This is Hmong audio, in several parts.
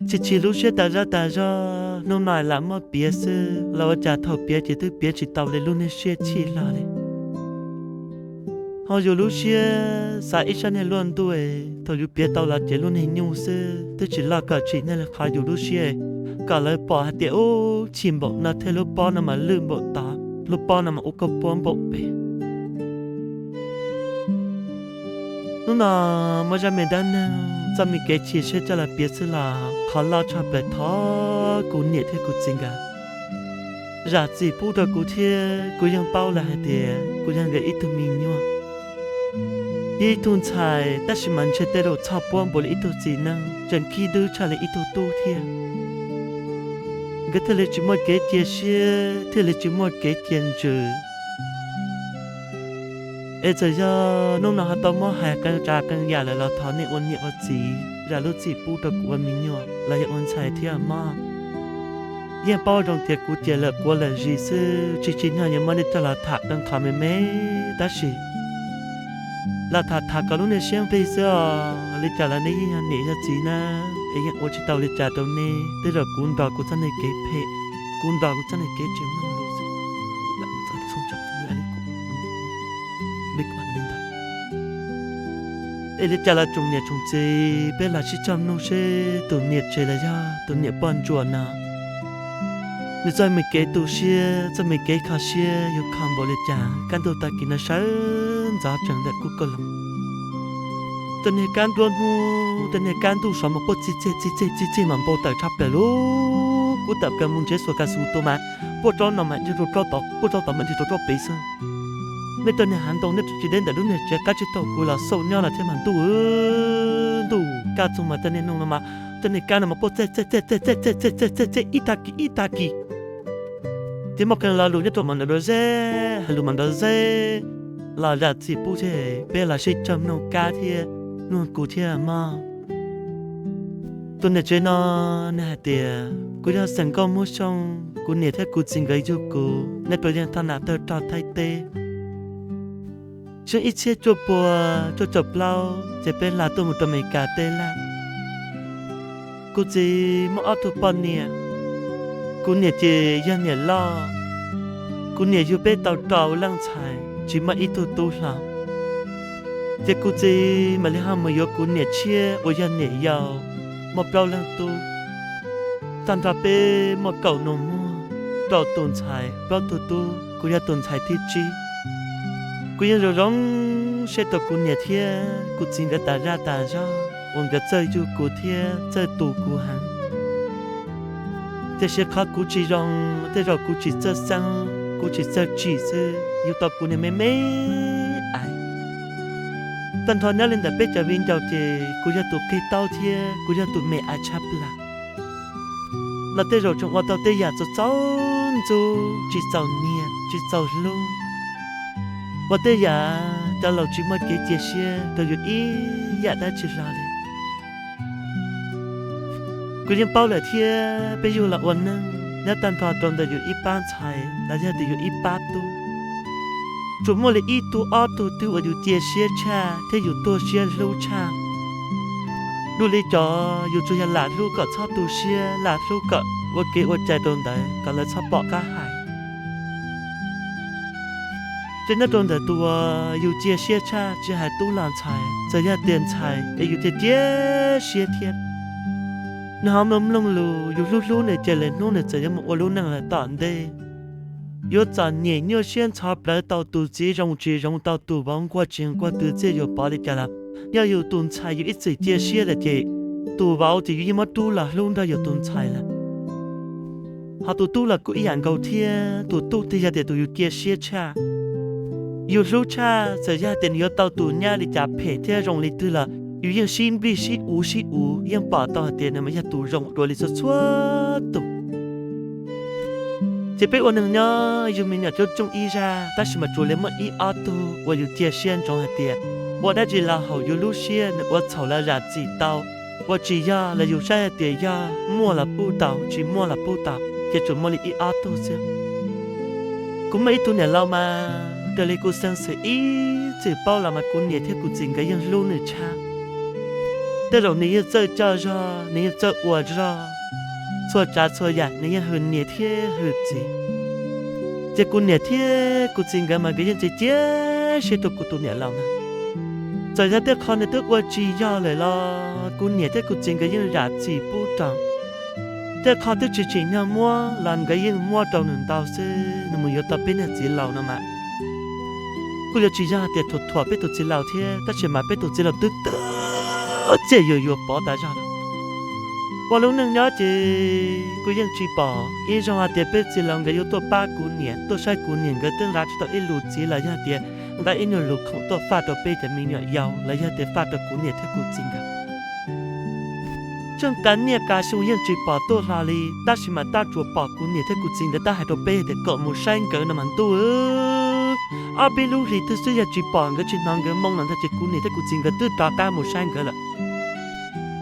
Chim chim lub siab tas zaj tas zog, hnub no lam muab piav xwb los ua cas thaum piav ces twb piav tsis tau li lub niag siab chim hlo li. Ho yus lub siab xav ib sab niag luaj ntuj, thaum yus piav tau los ces lub niag nyuj xwb twb tsis loj kom tsim niag li qhov yus lub siab kom lawv pom hais tias ub chim npaum no thiab lub pob no mas lwj npaum tod, lub pob no mas ua koj puab npaum pem. Hnub no muab zaj me dab neeg txoj me kev chim siab coj los piav xwb los qhov loj tshaj plaws thov kuv niam thiab kuv txiv nkawd zam txim pub rau kuv thiab kuv yeej paub lawm hais tias kuv yog nkawd ib tug me nyuam. Yog ib tug ntxhais tab sis mas ntshe tej zaum txhoj puab npaum li ib tug txiv neej tseem khib dwb tshaj li ib tug tub thiab. Nkawd thiaj li tsis muaj kev cia siab thiaj li tsis muaj kev cia ntsws. Es txawm yog hnub no ho tau muab hais qee tsav qee yam lawm los thov nej ua niam ua txiv zam lub txim pub rau kuv ua me nyuam los yog ua ntxhais thiab mog. Yeej paub zoo tias kuv ces lawm quav lawm zis xwb tsis tsim nyog yuav muab nej coj los tham qee qhov me me, tab sis los tham tham kom lub niag siab nqig xwb os. Li cas los nej yeej yog niam yog txiv na, es yeej ua tsis tau li cas rau nej. Tej zaum kuv nrog kuv txoj niag kev phem, kuv nrog kuv txoj niag kev tsis mloog lus xwb. Es li cas los tsoom niam tsoom txiv, peb los sib coj mloog seb tus niam tsev los yog tus niam poj ntsuam no, nws txoj me kev tu siab, txoj me kev kho siab yuav kho npaum li cas kaj ntug tag kis no sawv ntxov tsees ntawm kuj kaj los. Tej niag kab nruab hnub, tej niag kab ntuj saud mas puaj txij txej txij txej txij txej mas npau taws tshaj plaws lub kub tawm plaws mus ntsev xuas kas xus tua mas puaj tsob no mas rau tsob tod, puaj tsob tod mas rau tsob pem xwb. Nej tej niag hav ntoo nej tsis deb ntawm lub niag tsev qab tsib taug kuv los xauj nyob los thiab mas ntuj, ntuj kaj txoog mas tej niag noog no mas tej niag kab no mas puaj txej txej txej txej txej txej txej txej txej ib tag kis ib tag kis. Ces muaj qee lo lus nyob rau mas nrov zeb, hais lus mas nrov zeb los zam txim pub thiab peb los sib cog mloog kab thiab mloog kuv thiab mog. Tus niam tsev no nws hais tias, kuv yog xeem Nkauj Muab Xyooj, kuv niam thiab kuv txiv nkawd yug kuv nyob rau yeej thaj nam tawg rog Thaib teb. Xyoo ib txhiab cuaj pua cuaj caum plaub ces peb hla tuaj mus rau Amelikas teb lawm. Kuv txiv muaj ob tug poj niam, kuv niam ces yog niam loj. Kuv niam yug peb tau rau leej ntxhais tsis muaj ib tug tub hlo, ces kuv txiv mam li ho mus yuav kuv niam tshiab uas yog niam yau, muaj plaub leeg tub. Tag nrho peb muaj kaum nus muag, rau tus ntxhais plaub tug tub, kuv yog tus ntxhais thib tsib. Kuv yeej zoo zoo siab rau kuv niam thiab kuv txiv nkawd tas zaj tas zog uas nkawd txawj yug kuv thiab txawj tu kuv heev. Tiam sis qhov kuv tsis zoo, tej zaum kuv tsis txawj xeeb, kuv tsis txawj tsim xwb, yug tau kuv niag me me ais. Tag nrho nyob li ntawm peb cov viv ncaus ces kuv yog tus qig taub thiab kuv yog tus me ais tshaj plaws. Los tej zaum tseem ua tau tej yam txaus txaus ntxub, tsis txaus nyiam, tsis txaus hlub, ua tej yam cov laus tsis muaj kev cia siab rau yus ib yam dab tsi hlo li. Kuv yeej paub lawm thiab peb yug los ua neeg nyob tag nrho rau ntawm yus ib pab ntxhais los yog tias yus ib pab tub, tsuas muaj li ib tug ob tug twg uas yus cia siab tshaj thiab yus tuag siab hlub tshaj. Dua li cov yus tsuas yog lam hlub kom txhob tu siab, lam hlub kom ua kev ua cai rau ntawd kom lawv txhob pom qab hais. Ces nyob rau ntawm tus uas yus cia siab tshaj, tsis hais tub los ntxhais, txawm yog tias ntxhais es yus cia cia siab thiab, nws ho mloog mloog lus, yus hlub hlub nws ces lwm hnub nws txawm yuav mus ua lub neej lawm tom ntej. Yuav txom nyem nyuaj siab ntxhov plawv tau tus txiv zoo tsis zoo, tau tus vauv nquag tsis nquag, twb txiaj yuav pov li cas los, yog yus tus ntxhais yus ib txwm cia siab lawm ces tus vauv ces yus yeej muab rub los hlub nrog yus tus ntxhais lawm. Ho tus tub los kuj ib yam nkaus thiab, tus tub twg yog tias tus yus cia siab tshaj, yus hlub tshaj, txawm yog tias nws yuav tau tus nyab li cas phem thiab zoo li twg los yus yeej sib nplij sib uv sib uv, yeej pom tau hais tias nws mas yog tus zoo dua li txhua txhua tus. Ces peb ua neeg nyob yug me nyuam coob coob ib zaj, tab sis mas tsuas li muaj ib ob tug uas yus cia siab ntsoov hais tias ua dab tsi los haum yus lub siab, nws ua txhaum los zam txim tau, ua tsis yog los yus saib hais tias yog muaj los pub tau, tsis muaj los pub tau, ces tsuas muaj li ib ob tug xwb. Kuv muaj ib tug niam laus mas raws li kuv xeeb xwm ib txwm paub los mas kuv niam thiab kuv txiv nkawd yeej hlub nws tshaj. Tej zaum nws yeej txawj coj zog, nws yeej txawj ua zog, txhua tsav txhua yam nws yeej hwm niam thiab hwm txiv. Ces kuv niam thiab kuv txiv nkawd mas nkawd yeej cia siab rau kuv tus niam laus na. Txawm yog tej qho nws twb ua tsis yog lawm los kuv niam thiab kuv txiv nkawd yeej zam txim pub rau. Tej qho twb tsis tsim nyog muab los nkawd yeej muab rau nws ntau xwb, nws mus yuav tau peb niag txiv laus no mas kuj yuav tsis yog hais tias thuam peb tus txiv laus thiab, tab sis mas peb tus txiv laus twb txiaj yuav yuav pov tas zog lawm. Ua lub neej nyob ces kuv yeej tsis pom ib zaug hais tias peb txiv laus nkawd yuav tuaj pab kuv niam, tuaj saib kuv niam, nkawd twb nqa tsis tau ib lus txiv los yog tias nqa ib nyuag lus khoom tuaj faj rau peb cov me nyuam yaus los yog tias faj rau kuv niam thiab kuv txiv nkawd. Tseem kav niaj kav xyoo yeej tsis pom tuaj hlo li, tab sis mas tab tsuas pom kuv niam thiab kuv txiv nkawd tab hais rau peb tias kom mus saib nkawd no mas ntuj, ob peb lub hlis twg xwb yog tsis pom nkawd tsis hnov nkawd moo los ntag ces kuv niam thiab kuv txiv nkawd twb rov qab mus saib nkawd lawm.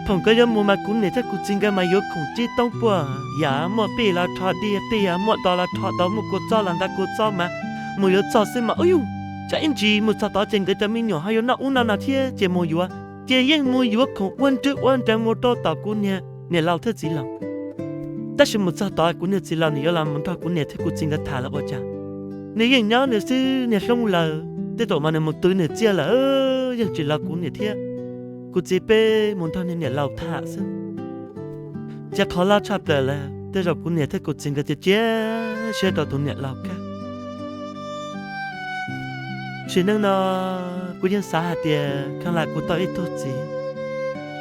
Thaum nkawd yuav mus mas kuv niam thiab kuv txiv nkawd mas yuav khoom tsib toob puag yam, muaj pij los rho dij, pij muaj dos los rho dos, muaj kua txob los nqa kua txob mas mus yuav txog xwb mas ub yuj, tsam ib ntsis mus txog tod ces nkawd cov me nyuam ho yuav noj ub noj no thiab ces mus yuav, ces yeej mus yuav khoom ua nrwg ua nreev mus rau tom kuv niam laus thiab txiv laus. Tab sis mus txog tod kuv niag txiv laus nws yuav los mus nrog kuv niam thiab kuv txiv nkawd tham los ua cas, nws yeej nyob nws xwb, niag hloob laws tej zaum mas nws mus twv nws txiaj lawm, yeej tsis los kuv niam thiab kuv txiv peb mus nrog niag niam laus tham xwb. Ces qhov loj tshaj plaws lawm, tej zaum kuv niam thiab kuv txiv nkawd cia cia siab rau tus niam laus kawg. Sim neej no kuv yeej xav hais tias kheev lam kuv tau ib tug txiv.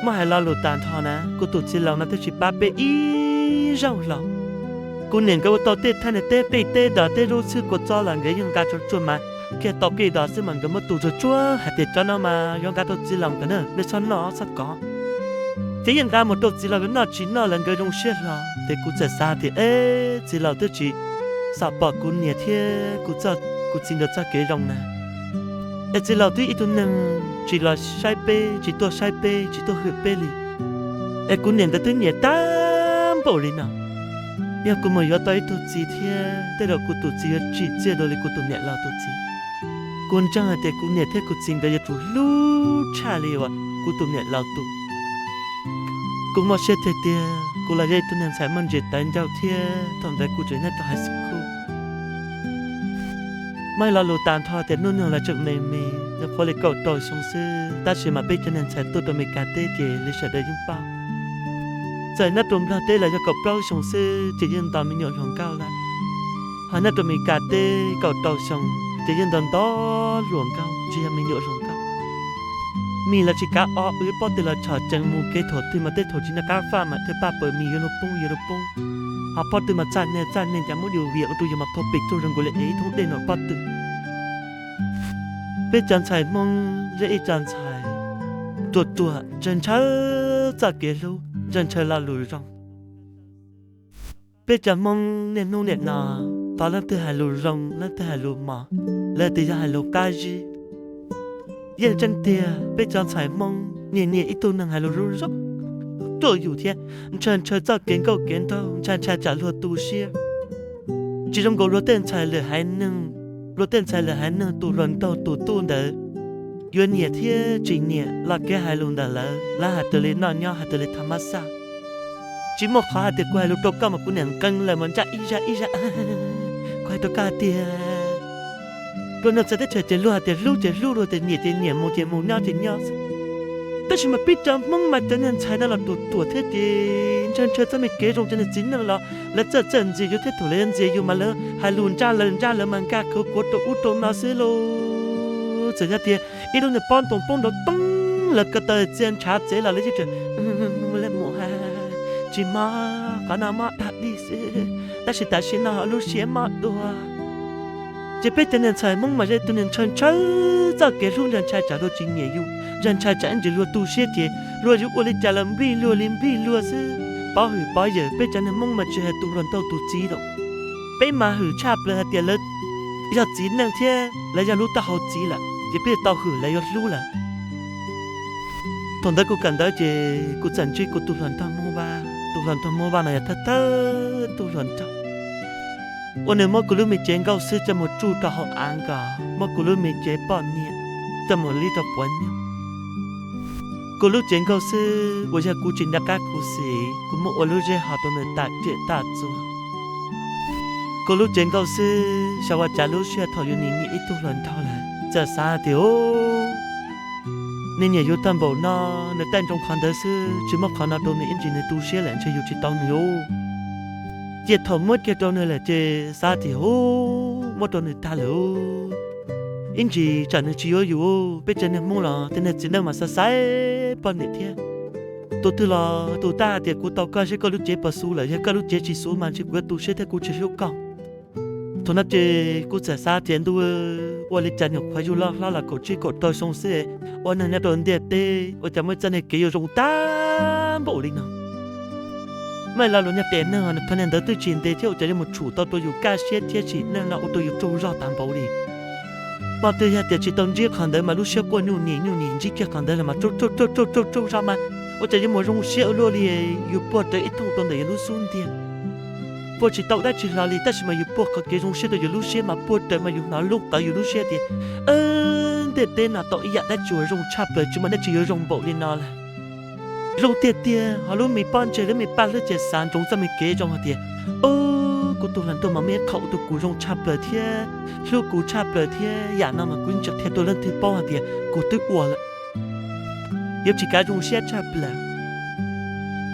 Muab hais lo lus tas nrho na, kuv tus txiv laus no twb tsis pab peb ib zaug hlo. Kuv niam nkawd ua tau tej thaj niag teb pej teb dos teb lub txhwb kua txob los nkawd yeej nqa tsuag tsuag mas, kiag tau pej dos xwb mas nkawd muab tu tsuag tsuag hais tias cov no mas yuav nqa rau txiv laus nkawd na, nej txhob noj txhob kov. Ces yeej nqa mus rau txiv laus nkawd noj, tsis noj lawv nkawd zoo siab hlo. Ces kuv txawm xav tias, eb, txiv laus twb tsis xam pom kuv niam thiab kuv txiv nkawd txoj kev zoo na, es txiv laus twb ib tug neeg tsis los saib peb, tsis tuaj saib peb, tsis tuaj hwm peb li, es kuv niam nkawd twb nyiam tag npaum li no. Yog kuv mus yuav tau ib tug txiv thiab tej zaum kuv tus txiv yuav tsim txiaj dua li kuv tus niam laus tus txiv. Kuv ntseeg hais tias kuv niam thiab kuv txiv nkawd yuav tsum hlub tshaj li uas kuv tus niam laus tus. Kuv muaj siab tiag tiag, kuv los yog ib tug niag ntxhais muaj ntsis tawv ncauj thiab thaum ntawd kuv tseem nyob rau high school. Muaj ib lo lus tas nrho tias hnub nyoog lawv tseem me me, nyuam qhuav li kaum rau xyoo xwb, tab sis mas peb cov niag ntxhais tuaj rau Amelikas teb ces li sawv daws yeej paub. Txawm nyob rau Nplog teb los yog kaum plaub xyoo xwb ces yeej nto me nyuam hluas nkauj lawm. Ho nyob rau Amelikas teb kaum rau xyoo ces yeej nto nto hluas nkauj, tsis yog me nyuam hluas nkauj. Mis los tsis kav o, wb pob tw los tshom tsees mus kev thaum twg mas tej thaum tsis noj qab faj mas thiaj paj paws mis yuav luag poob yuav luag poob. Ho pob tw mas txaj niag txaj niag cas muab yus viam ua rau yus mas phau pem tsuag zoo nkaus li ev ib thoob dej no pob tw. Peb cov ntxhais Hmoob yog ib co ntxhais ruam ruam, ntshaw ntshaw txoj kev hlub, ntshaw ntshaw lo lus zoo. Peb cov Hmoob niaj hnub nim no, thov leej twg hais lus zoo, leej twg hais lus mos, leej twg yog hais lus qab zib. Yeej tseeb tiag, peb cov ntxhais Hmoob niaj niaj ib tug neeg hais lus zoo zoo ruam yus thiab, ntshaw ntshaw txoj kev nkauj kev nraug, ntshaw ntshaw tsam luag tu siab. Tsis zoo nkaus luag tej ntxhais lwm haiv neeg, luag tej ntxhais lwm haiv neeg tus hluas nraug tus tub ntawd yuav nyiam thiab tsis nyiam los kev hais lus ntawm lawv, lawv hais raws li noj nyob, hais raws li tha mab xaj. Tsis muaj qhov hais tias kuv hais lus rau koj mas kuv niam nqee lawm mas ntsaj ib zaj ib zaj. Kuv hais rau koj hais tias, luag niag txawv teb chaws ces luag hais tias hlub ces hlub, luag tias nyiam ces nyiam, mus ces mus, nyob ces nyob xwb. Tab sis mas peb cov Hmoob mas cov niag ntxhais no los ruam ruam thiab ces ntshaw ntshaw txoj me kev zoo, cov niag txiv neej los lawv txawj txawj ntxias yus thiab, thaum lawv ntxias yus mas lawv hais lus ntsaj lawv ntsaj lawv mas nkag khuav kuav rau ub rau no xwb lauj. Txawm yog tias ib lub niag pob ntoo poob nrov toob, lawv ko taw txia ntshav txev los lawv yeej tseem mus, tsis mob, qhov no mob dag dig xwb, tab sis tam sim no ho lub siab mob dua. Ces peb cov niag ntxhais Hmoob mas yog ib tug niag ntshaw ntshaw txoj kev hlub, ntshaw ntshaw tsam luag tsis nyiam yus, ntshaw ntshaw tsam ib ntsis luag tu siab ces luag yuav ua li cas los nplij luag li nplij luag xwb. Pov hwm pov yawm, peb cov niag Hmoob mas tsis hais tus hluas nraug tus txiv lawm, peb mas hwm tshaj plaws hais tias lawv yog txiv neej thiab lawv yog lub taub hau txiv lawm ces peb tau hwm lawv yuav hlub lawm. Thaum ntawd kuv kawm ntawv ces kuv txawm ntsib kuv tus hluas nraug Hmoob Vaj. Tus hluas nraug Hmoob Vaj no yog thawj thawj tug hluas nraug uas nws muab kuv lub me cev nkauj xwb coj mus tsuj rau hauv av nkos, muab kuv lub me cev poj niam coj mus lib rau puav nyoog. Kuv lub cev nkauj xwb uas yog kuv tsis nco qab khuv xim, kuv muab ua lub zeb ho rau nws tas riam tas txuas. Kuv lub cev nkauj xwb, xyov ua cas lub sij hawm thaum yus nim nyiam ib tug hluas nraug lawm txawm xav hais tias, Ub, nws nyiam yus tag npaum no, nws taij nroo qhov ntawd xwb, tsis muab qhov no rau nws ib ntsis nws tu siab lawm ntshe yus tsis tau nws ub. Ces thaum muab kiag rau nws lawm ces xav tias, Ub, muab rau nws tag lawm ub, ib ntsis tsam nws tsis yuav yus. Peb cov neeg Hmoob los tej neeg txiv neej mas xav xaiv poj niam thiab. Tus twg los tus tab hais tias, Kuv tau koj seb koj lub cev puas xu lawm, yog koj lub cev tsis xu mas ntshe kuv yuav tu siab thiab kuv tsis hlub koj. Thaum no ces kuv txawm xav tias, Ntuj, ua li cas nyuam qhuav yug loj hlob los kaum tsib kaum rau xyoo xwb, ua neeg nyob rau ntiaj teb ua cas muaj ib txoj niag kev yuav zoo tag npaum li no. Muaj lo lus niag tes neeg, nws qhov niag ntawd twb tsis ntev thiab ua cas yuav mus tshum tau rau yus kaj siab thiab sim neej no ua rau yus tsaug zog tag npaum li. Mas twb yog tias tsis tau ntsib qhov ntawd mas lub siab quaj nyuj nim nyuj nim, ntsib kiag qhov ntawd los mas tsaug tsaug tsaug tsaug zog mas ua cas yuav mus zoo siab ua luaj li. Yus puag rawv ib thooj rau ntawm yus lub xub ntiag, puag tsis tau dab tsi hlo li, tab sis mas yus puag qhov kev zoo siab rau yus lub siab mas puag rawv mas yus hnov lub qawv yus lub siab tias, Ntiaj teb no tau ib yam dab tsi uas zoo tshaj plaws, tsis muaj dab tsi yuav zoo npaum li no lawm. Zoo tiag tiag, ho lub me pob ntseg lub me paj hlwb ces xav ntsoov txoj me kev zoo hais tias, Ub, kuv tus hluas nraug mas muaj ib qho ua rau kuv zoo tshaj plaws thiab hlub kuv tshaj plaws thiab, yam no mas kuv yeej tsis qhia rau leej twg paub hais tias kuv twb ua lawm. Yuav tsis kav zoo siab tshaj plaws.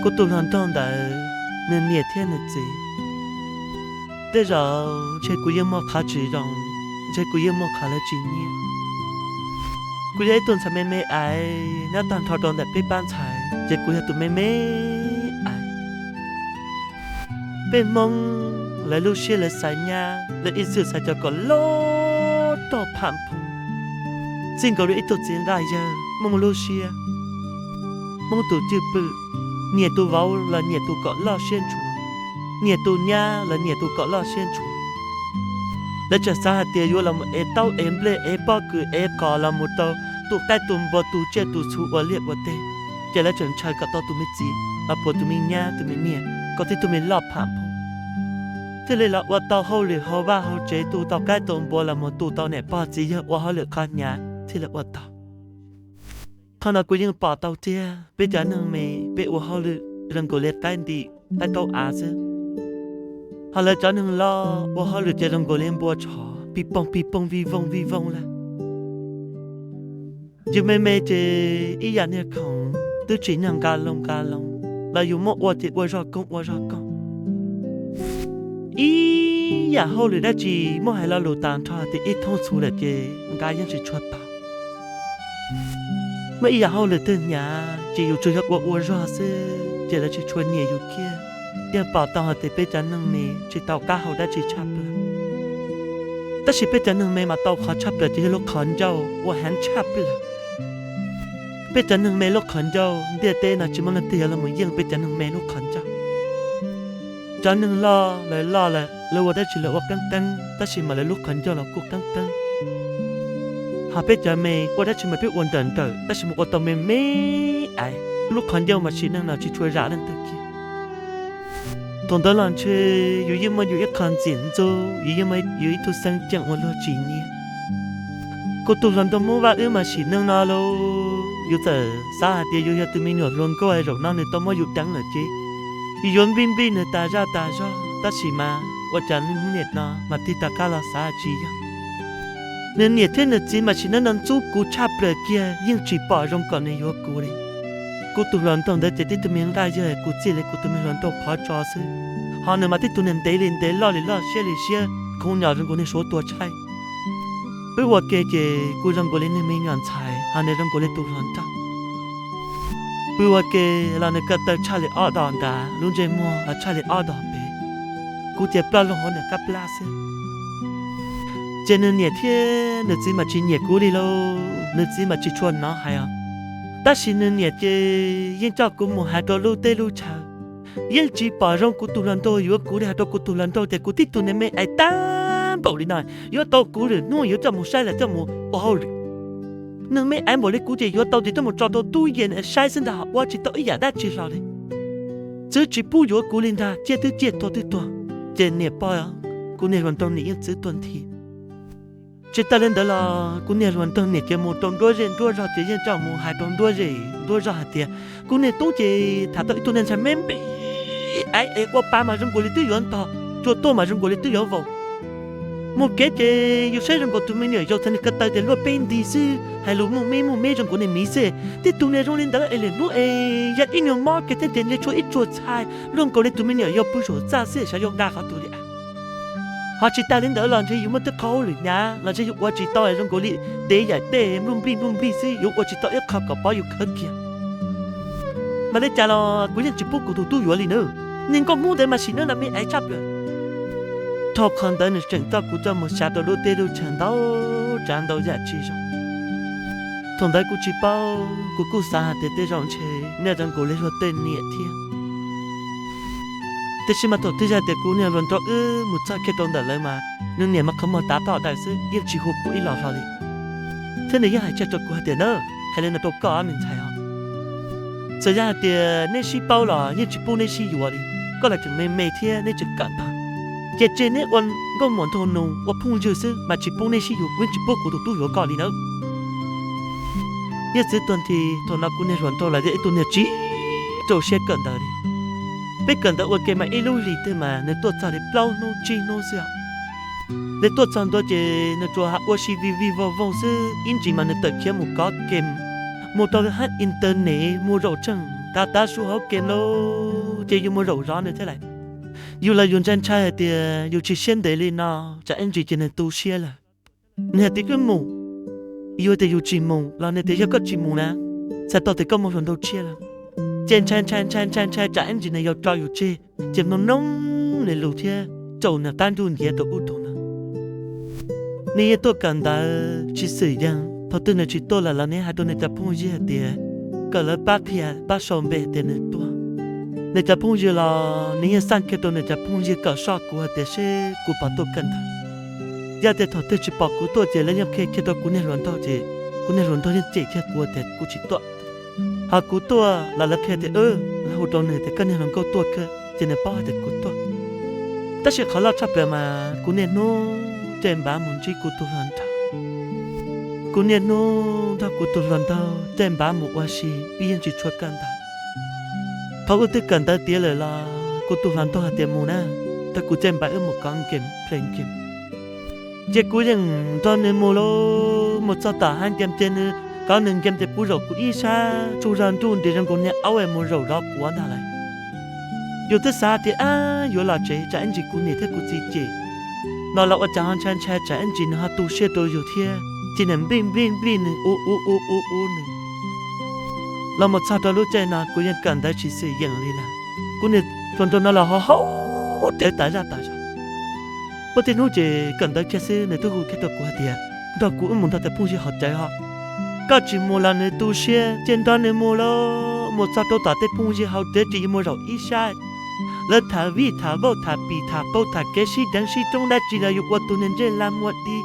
Kuv tus hluas nraug ntawd, nws niam thiab nws txiv, tej zaum ntshe kuv yeej muaj qhov tsis zoo, ntshe kuv yeej muaj qhov lawv tsis nyiam. Kuv yog ib tug ntxhais me me aiv nyob tag nrho rau ntawm peb pab ntxhais ces kuv yog tus me me aiv. Peb Hmoob lawv lub siab lawv xaiv nyab, lawv ib txwm xaiv cov kom loj rog pham phoom, txij nkaus li ib tug txiv nqaj yawg Hmoob lub siab, Hmoob tus cwj pwm, nyiam tus vauv los nyiam tus kom loj siab ntshuav, nyiam tus nyab los nyiam tus kom loj siab ntshuav. Lawv tseem xav hais tias yuav los mus ev taub ev nplej ev pob kws ev qos los mus rau tu qaib tu npua tu tsiaj tu txhu ua liaj ua teb, ces lawv tseem ntshaw kom tau tus me txiv los puas tus me nyab tus me niam kom tib tug me loj pham phoom, thiaj li los ua tau hauj lwm hauv vaj hauv tsev, tu tau qaib tau npua los mus tu tau niam pog txiv yawg ua hauj lwm qhov hnyav thiaj li ua tau. Qhov no kuv yeej pom tau tiag, peb cov neeg me peb ua hauj lwm zoo nkaus li qaib ntim qaib qaub av xwb, ho lawv cov neeg loj ua hauj lwm ces zoo nkaus li npua tshov pij pooj pij pooj vij vooj vij vooj lawm. Yus me me ces ib yam niag khoom twb tsim nyog nqa loo nqa loo, los yus muab ua ces ua zog koob ua zog koob. Ib yam hauj lwm dab tsi muab hais lo lus tas nrho tias ib thoob txhuv lawm ces nqa yeej tsis tshua tau. Muaj ib yam hauj lwm twg hnyav ces yus tsuas yog ua ua zog xwb ces lawv tsis tshua nyiam yus kiag. Yeej pom tau hais tias peb cov neeg me tsis tau qab hau dab tsi tshaj plaws, tab sis peb cov neeg me mas tau qhov tshaj plaws ces yog lub qhov ncauj ua heev tshaj plaws. Peb cov neeg me lub qhov ncauj ntiaj teb no tsis muaj leej twg yuav los mus yeej peb cov neeg me lub qhov ncauj. Cov neeg loj lawv loj lawm lawv ua dab tsi lawv ua qeeb qeeb tab sis mas lawv lub qhov ncauj los kuj qeeb qeeb. Ho peb cov me ua dab tsi mas peb ua nrawm nrawm tab sis mas ua tau me me aiv, lub qhov ncauj mas sim neej no tsis tshua zam leej twg kiag. Thaum ntawd los ntshe yus yeej muaj yus ib qho ntxim ntxub, yus yeej muaj yus ib tug xeeb ceem ua luag tsis nyiam. Kuv tus hluas nraug Hmoob Vaj wb mas sim neej no lauj, yus txawm xav hais tias yus yog tus me nyuam hluas nkauj zaum no nws tau muab yus deev lawm ces yus yuav nplij nplij nws tas zaj tas zog, tab sis mas ua cas niaj hnub niam no mas tig rov qab los xav tsis yog. Nws niam thiab nws txiv mas sim neej no ntxub kuv tshaj plaws kiag, yeej tsis pom zoo kom nws yuav kuv li. Kuv tus hluas nraug ntawd ces tib tug me nqaj yawg kuv txij li kuv tus me hluas nraug phov tso xwb, ho nws mas tib tug niag ntev li ntev loj li loj siab li siab, khoov nyos zoo nkaus niag suav tua tshaib. Wb ua ke ces kuv zoo nkaus li niag me nyuam ntxhais, ho nws zoo nkaus li tus hluas nraug. Wb ua ke los nws ko taw tshaj li ob dos nrad, lub ntsej muag los tshaj li ob dos pem, kuv ces ploj loo hauv nws qab plab xwb. Ces nws niam thiab nws txiv mas tsis nyiam kuv li lauj, nws txiv mas tsis tshua hnov hais os. Tab sis nws niam ces yeej coj kuv mus hais rau lub teb lub chaw, yeej tsis pom zoo kuv tus hluas nraug yuav kuv li, hais rau kuv tus hluas nraug tias kuv tib tug niag me aiv tag npaum li no, yuav tau kuv lwm hnub yuav coj mus saib los coj mus ua hauj lwm. Nws me aiv npaum li kuv ces yuav tau ces coj mus tso rau tub yees saib xwb ntag, ua tsis tau ib yam dab tsi hlo li. Txwv tsis pub yuav kuv li ntag, ciaj twb ciaj tuag twb tuag, ces niam pog kuv niag hluas nraug niam yeej txwv tuag nthi. Tsis tas li ntawd los kuv niag hluas nraug niam ces mus rau nruab zej nruab zog ces yeej tau mus hais rau nruab zej nruab zog hais tias, kuv niag tub ces tham tau ib tug niag ntxhais me me, aiv es ua pa mas zoo nkaus li twb yuav ntog, tsuas tuaj mas zoo nkaus li twb yuav vaus. Mus kev ces yus saib zoo nkaus tus me nyuam yaus txhais niag ko taw ces luaj peb nti xwb, hais lus muaj meb muaj meb zoo nkaus niag miv xwb. Tib tug niag zoo li ntawd es lwm hnub es yog ib nyuag mob kev thiab ces ntshe tshuav ib tsuag txhais luaj nkaus li tus me nyuam yaus pw saum txaj xwb, xyov yuav nqa qhov twg li. Ho tsis tas li ntawd los ntshe yus muaj tej qho hauj lwm hnyav los ntshe yus ua tsis tau, zoo nkaus li dev yaim tej npluj nplij npluj nplij xwb, yuav ua tsis tau ib qho kom pov yus khawv kiag. Mas li cas los kuv yeej tsis pub kuv tus tub yuav li na. Niag nkauj hmoob ntawd mas sim neej no me aiv tshaj plaws. Dhau qhov ntawd nws tseem coj kuv coj mus xyav rau lub teb lub chaw ntau tsav ntau yam tsis zoo. Thaum ntawd kuv tsis paub, kuv kuj xav hais tias tej zaum ntshe nej zoo nkaus li luag tej niam thiab. Tiam sis mas thaum twg yog tias kuv niag hluas nraug wb mus txog kiag rau ntawm lawv mas nws niam mas qhov muag tav toj daws xwb, yeej tsis hu kuv ib los hlo li. Thiab nws yeej hais kiag rau kuv hais tias, na, hais li no rau koj me ntxhais os, txawm yog hais tias neb sib paub los yeej tsis pub neb sib yuav li. Koj los tseem me me thiab neb tseem kawm ntawv, ces tseg neb ua nkauj muam nraug nus ua phooj ywg xwb mas tsis pub neb sib yuav, kuv yeej tsis pub kuv tus tub yuav koj li nawb. Yog txwv tuag nthi thaum no kuv niag hluas nraug los yog ib tug niag tsis rau siab kawm ntawv li. Peb kawm ntawv ua ke mas ib lub hlis twg mas nws tuaj txog li plaub hnub tsib hnub xwb. Nws tuaj txog ntua ces nws tsuas ua si vij vij voog voog xwb, ib ntsis mas nws tawm khiav mus kov kem, mus rau hab internet mus zaum tseeg tav tav su hauv kem lauj, ces yus mus zaum zov nws thiab lawm. Yus los yus ntshai ntshai hais tias yus tsis siab ntev li no tsam ib ntsis ces nws tu siab lawm. Nws hais tias wb mus, yus tias yus tsis mus los nws tias yog koj tsis mus na, txhais tau tias koj muaj hluas nraug tshiab lawm. Ces ntshai ntshai ntshai ntshai ntshai tsam ib ntsis nws yuav tso yus tseg, ces mloog mloog nws lus thiab raws nws qab ntuj ntiav rau ub rau no. Nws yeej tuaj kawm ntawv tsis xwm yees, thaum twg nws tsis tuaj lawm los nws hais rau nws cov phooj ywg hais tias kom lawv pab qhia pab sau npe tias nws tuaj. Nws cov phooj ywg los nws yeej xaj kiag rau nws cov phooj ywg kom soj kuv hais tias seb kuv puas tuaj kawm ntawv. Yog tias thaum twg tsis pom kuv tuaj ces lawv yeej qhia kiag rau kuv niag hluas nraug ces kuv niag hluas nraug yeej cem kiag kuv tias kuv tsis tuaj. Ho kuv tuaj los lawv qhia tias, lawv hu rau nws tias koj niag hluas nkauj tuaj kawg ces nws paub hais tias kuv tuaj. Tab sis qhov loj tshaj plaws mas kuv niaj hnub caij npav mus ntsib kuv tus hluas nraug. Kuv niaj hnub nrog kuv tus hluas nraug caij npav mus ua si, wb yeej tsis tshua kawm ntawv. Thaum wb twb kawm ntawv tiav lawm los kuv tus hluas nraug hais tias mus na, nrog kuv caij npav wb mus kov game, play game. Ces kuv yeej nrog nws mus lauj, mus txog tom hab game ces nws kov nws game ces kuv zaum kuv ib sab, tsaug zog nruj nris zoo nkaus niag aub es mus zaum zov quav ntag lawm. Yus twb xav tias ab yuav los tsev tsam ib ntsis kuv niam thiab kuv txiv cem no los ua cas ho ntshai ntshai tsam ib ntsis nws ho tu siab rau yus thiab ces nws nplij nplij nplij nws ua ua ua ua ua nws. Los mus txog rau lub caij no kuv yeej kawm ntawv tsis xwm yeem li lawm. Kuv niag hluas nraug no los ho haus cawv tas zaj tas zog. Muaj tej hnub ces kawm ntawv kiag xwb nws twb hu kiag rau kuv hais tias nrog kuv wb mus nrog cov phooj ywg haus cawv ho. Koj tsis mus los nws tu siab, ces nrog nws mus lauj, mus txog rau tom tej phooj ywg haus cawv ces yus mus zaum ib sab. Lawv tham vij tham vauj tham pim tham pau tham kev sib deev sib roob dab tsi los yus ua tus niag ntsej laj muag di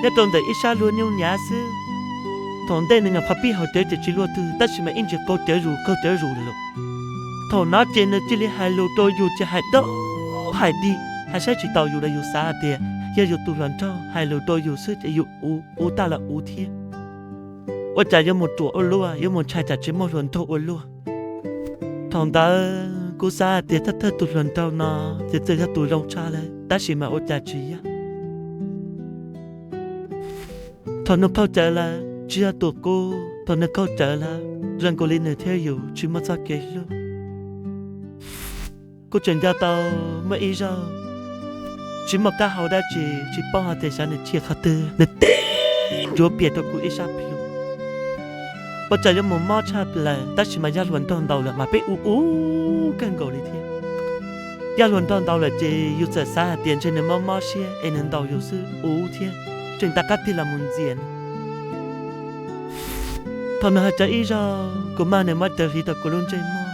nyob rau ntawm ib sab luag nyuj nyav xwb. Thaum ntej nws nyuam qhuav pib haus cawv ces tsis luaj twg tab sis mas ib ntsis qaug cawv zus qaug cawv zus lawm. Thaum no ces nws cia li hais lus rau yus ces hais dawb hais dig, hais saib tsis taus yus los yus xav hais tias yog yus tus hluas nraug hais lus rau yus xwb ces yus ua ua tag los ua thiab. Ua cas yuav mus ruam ua luaj, yuav mus ntshai tsam tsis muaj hluas nraug ua luaj. Thaum ntawd kuv xav hais tias thawj thawj tus hluas nraug no ces txawm yog tus zoo tshaj lawm tab sis mas ua cas tsis yog. Thaum nws qaug cawv lawm tsis yog tus qub, thaum nws qaug cawv lawm zoo nkaus li nws thiab yus tsis muaj txoj kev hlub. Kuv tseem nco tau muaj ib zaug tsis muaj qab hau dab tsi, tsis paub hais tias xyov nws chim qhov twg nws tib ncuav pias rau kuv ib sab plhu. Ua cas yuav mus mob tshaj plaws tab sis mas yog hluas nraug ntaus lawm mas peb ua ua kawg nkaus li thiab. Yog hluas nraug ntaus lawm ces yus txawm xav hais tias ntshe nws mob mob siab es nws ntaus yus xwb ua thiab, tseem tau qab tig los mus ntxias nws. Thaum nws hais cov ib zaug kuv maj nws muab cawv hliv rau kuv lub ntsej muag.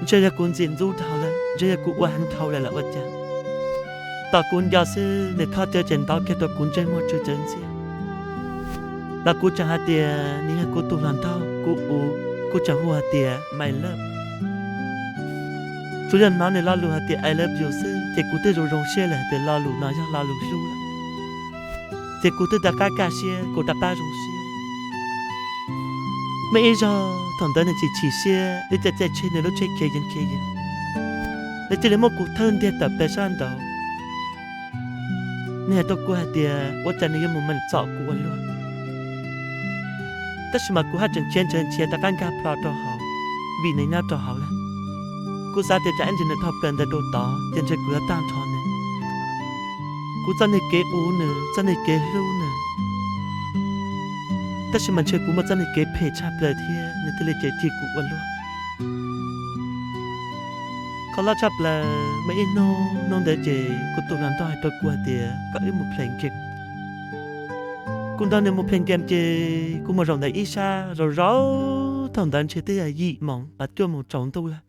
Ntshe yog kuv ntxim ntxub dhau lawm, ntshe yog kuv ua heev dhau lawm los ua cas. Tom kuv nco xwb nws khob cawv ces ntov kiag rau kuv ntsej muag tsw cawv ntxiag. Los kuv tseem hais tias nws yog kuv tus hluas nraug, kuv ua, kuv tseem hu hais tias my love. Tsuas yog hnov nws lo lus hais tias I love you xwb ces kuv twb zoo zoo siab lawm hais tias lo lus no yog lo lus hlub lawm. Ces kuv twb rov qab kaj siab, kuv rov qab zoo siab. Muaj ib zaug thaum ntawd nws chim chim siab, wb txawm txawm tshem nws lub tsheb khiav yees khiav yees, nws cia li muab kuv thawb ntiag tawm plaws sab nraud. Nws hais rau kuv hais tias ua cas nws yuav mus meem txom kuv ua luaj. Tab sis mas kuv haj tseem khiav ntshav nrhiav rov qab nkag plho rau hauv, vim nws nyob rau hauv lawm. Kuv xav tias tsam ib ntsis nws dhau plaws ntawd rau tod ces ntshe kuv yuav tag nrho nws. Kuv txoj niag kev ua nws, txoj niag kev hlub nws, tab sis mas ntshe kuv muaj txoj niag kev phem tshaj plaws thiab nws thiaj li cem cia kuv ua luaj. Qhov loj tshaj plaws mas ib hnub hnub ntawd ces kuv tus hluas nraug hais rau kuv hais tias kom wb mus play game. Kuv nrog nws mus play game ces kuv mus zaum ntawm ib sab, zaum zaum thaum ntawd ntshe twb yog yim moos los cuaj moos tsaus ntuj lawm.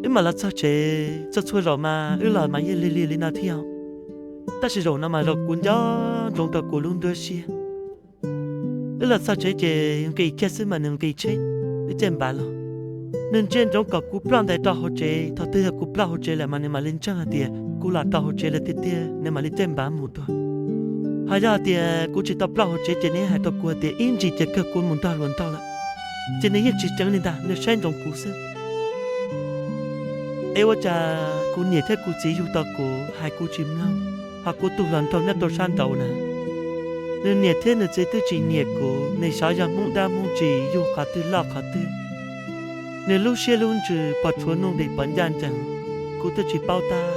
Wb mam los txog tsev, txhua txhua zaum mas wb los mas yeej lig lig li no thiab, tab sis zaum no mas zaum kuv nco ntsoov rau kuv lub nruab siab. Wb los txog tsev ces nqis kiag xwb mas nws nqis tsheb, wb caij npav los. Nws ntsia ntsoov kom kuv ploj ntais rau hauv tsev, thaum twg yog kuv ploj hauv tsev lawm mas nws mam li ntseeg hais tias kuv los rau hauv tsev lawm tiag tiag, nws mam li caij npav mus dua. Ho yog hais tias kuv tsis tau ploj hauv tsev ces nws hais rau kuv hais tias ib ntsis ces kawg kuv mus nrog hluas nraug lawm, ces nws yeej tsis tseev li ntag, nws saib ntsoov kuv xwb. Es ua cas kuv niam thiab kuv txiv yug tau kuv hais kuv tsis mloog, ho kuv tus hluas nraug nyob rau sab nraud na, nws niam thiab nws txiv twb tsis nyiam kuv, nws xyov yog Hmoob dab Hmoob tsi yug qhov twg loj qhov twg. Nws lub siab lub ntsws pom tshuav nuj nqis pom ncaj ncees, kuv twb tsis paub tab.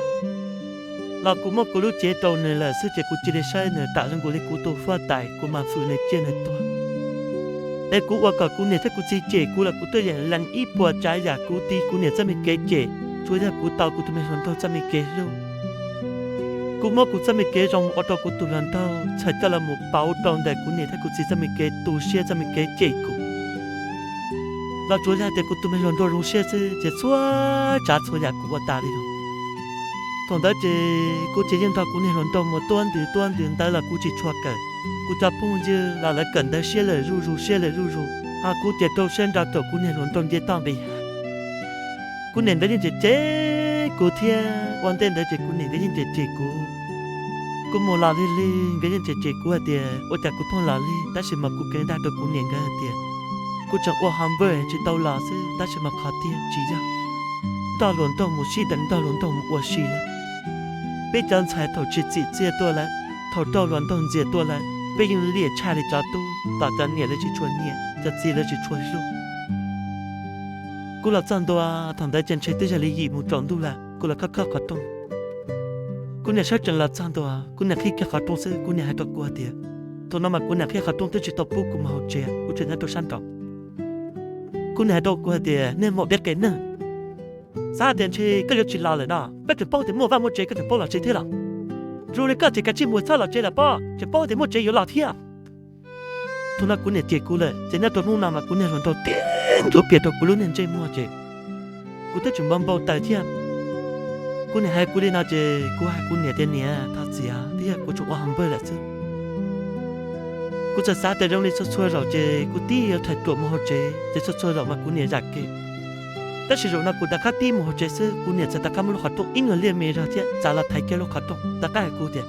Los kuv muab kuv lub cev rau nws lawm xwb ces kuv cia li saib nws tam zoo nkaus li kuv tus huab tais, kuv mas fwm nws ciaj nws tuag. Es kuv ua kom kuv niam thiab kuv txiv cem kuv los kuv twb yeem lees ib puas tsav yam kuv tiv kuv niam txoj me kev cem, tsuas yog kuv tau kuv tus me hluas nraug txoj me kev hlub. Kuv muab kuv txoj me kev zoo ua rau kuv tus hluas nraug txhawm coj los mus pauv rau ntawm kuv niam thiab kuv txiv txoj me kev tu siab txoj me kev cem kuv. Los tsuas yog tias kuv tus me hluas nraug zoo siab xwb ces txhua tsav txhua yam kuv ua tas li lawm. Thaum ntawd ces kuv ces yeej nrog kuv niag hluas nraug mus tuab ntws tuab ntws ntawd los kuv tsis tshua kawm. Kuv cov phooj ywg los lawv kawm ntawv siab lawm zuj zus siab lawm zuj zus, ho kuv ces rau siab nrog kuv niag hluas nraug nce toj nqis hav. Kuv niam nkawd yeej cem cem kuv thiab, ua ntej ntawd ces kuv niam nkawd yeej cem cem kuv. Kuv mus los lig lig nkawd yeej cem cem kuv hais tias ua cas kuv pheej los lig, tab sis mas kuv kheev dag rau kuv niam nkawd hais tias kuv tseem ua hom npawj tsis tau los xwb, tab sis mas qhov tiag tsis yog, nrog hluas nraug mus sib deev, nrog hluas nraug mus ua si lawm. Peb cov ntxhais thaum tsis txim txiaj tuaj lawm, thaum raug hluas nraug ntxias tuaj lawm, peb yeej liam tshaj li cov tub, tom cov niam lawv tsis tshua nyiam, cov txiv lawv tsis tshua hlub. Kuv los txog ntua, thaum ntawd ces ntshe twb yog li yim mus tsaus ntuj lawm, kuv los khob khob qhov rooj. Kuv niam sawv tsees los txog ntua, kuv niam qhib kiag qhov rooj xwb, kuv niam hais rau kuv hais tias, thaum no mas kuv niam qhib qhov rooj twb tsis tau pub kuv mus hauv tsev, kuv tseem nyob rau sab nraud. Kuv niam hais rau kuv hais tias, niag maum deb qe neeg, xav tias ntshe koj yuav tsis los lawm no, koj tseem paub tias muaj vaj muaj tsev koj tseem paub los tsev thiab los? Zoo li koj ces kav tsij mus txhob los tsev lawm pob, tseem paub tias muaj tsev yuav los thiab. Thaum no kuv niam cem kuv lawm, ces nyob rau hnub no mas kuv niag hluas nraug tib ntxuav pias rau kuv lub niag ntsej muag ces kuv twb tseem npau npau taws thiab. Kuv niam hais kuv li no ces kuv hais kuv niam tias, niam, thov txim, twb yog kuv tseem ua hom npawg lawm xwb. Kuv txawm xav tias zoo li txhua txhua zaum ces kuv tib yuav rhais ruam mus hauv tsev, ces txhua txhua zaum mas kuv niam zam kev. Tab sis zaum no kuv rov qab tib mus hauv tsev xwb, kuv niam txawm rov qab muab lub qhov rooj ib nyuag liaj me zog thiab txav los thaiv kiag lub qhov rooj, rov qab hais kuv tias,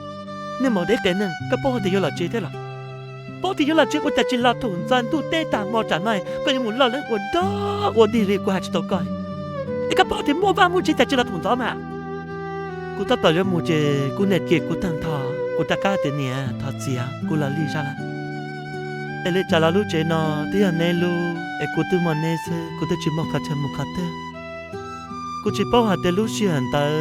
niag maum deb qe neeg, koj paub hais tias yuav los tsev thiab los? Paub tias yuav los tsev ua cas tsis los thaum ntxov ntuj teb tag hmo tsam no, koj yuav mus loj leeb ua dog ua dig li kuv hais tsis tau koj. Es koj paub tias muaj vaj muaj tsev cas tsis los thaum ntxov mas? Kuv tab tom yuav mus ces kuv niam cem kuv tag nrho, kuv rov qab tias, niam, thov txim, kuv los lig zog lawm. Es li cas los lub tsev no twb yog neb lub es kuv twb muaj neb xwb, kuv twb tsis muaj qhov chaw mus qhov twg. Kuv tsis paub hais tias lub sij hawm ntawd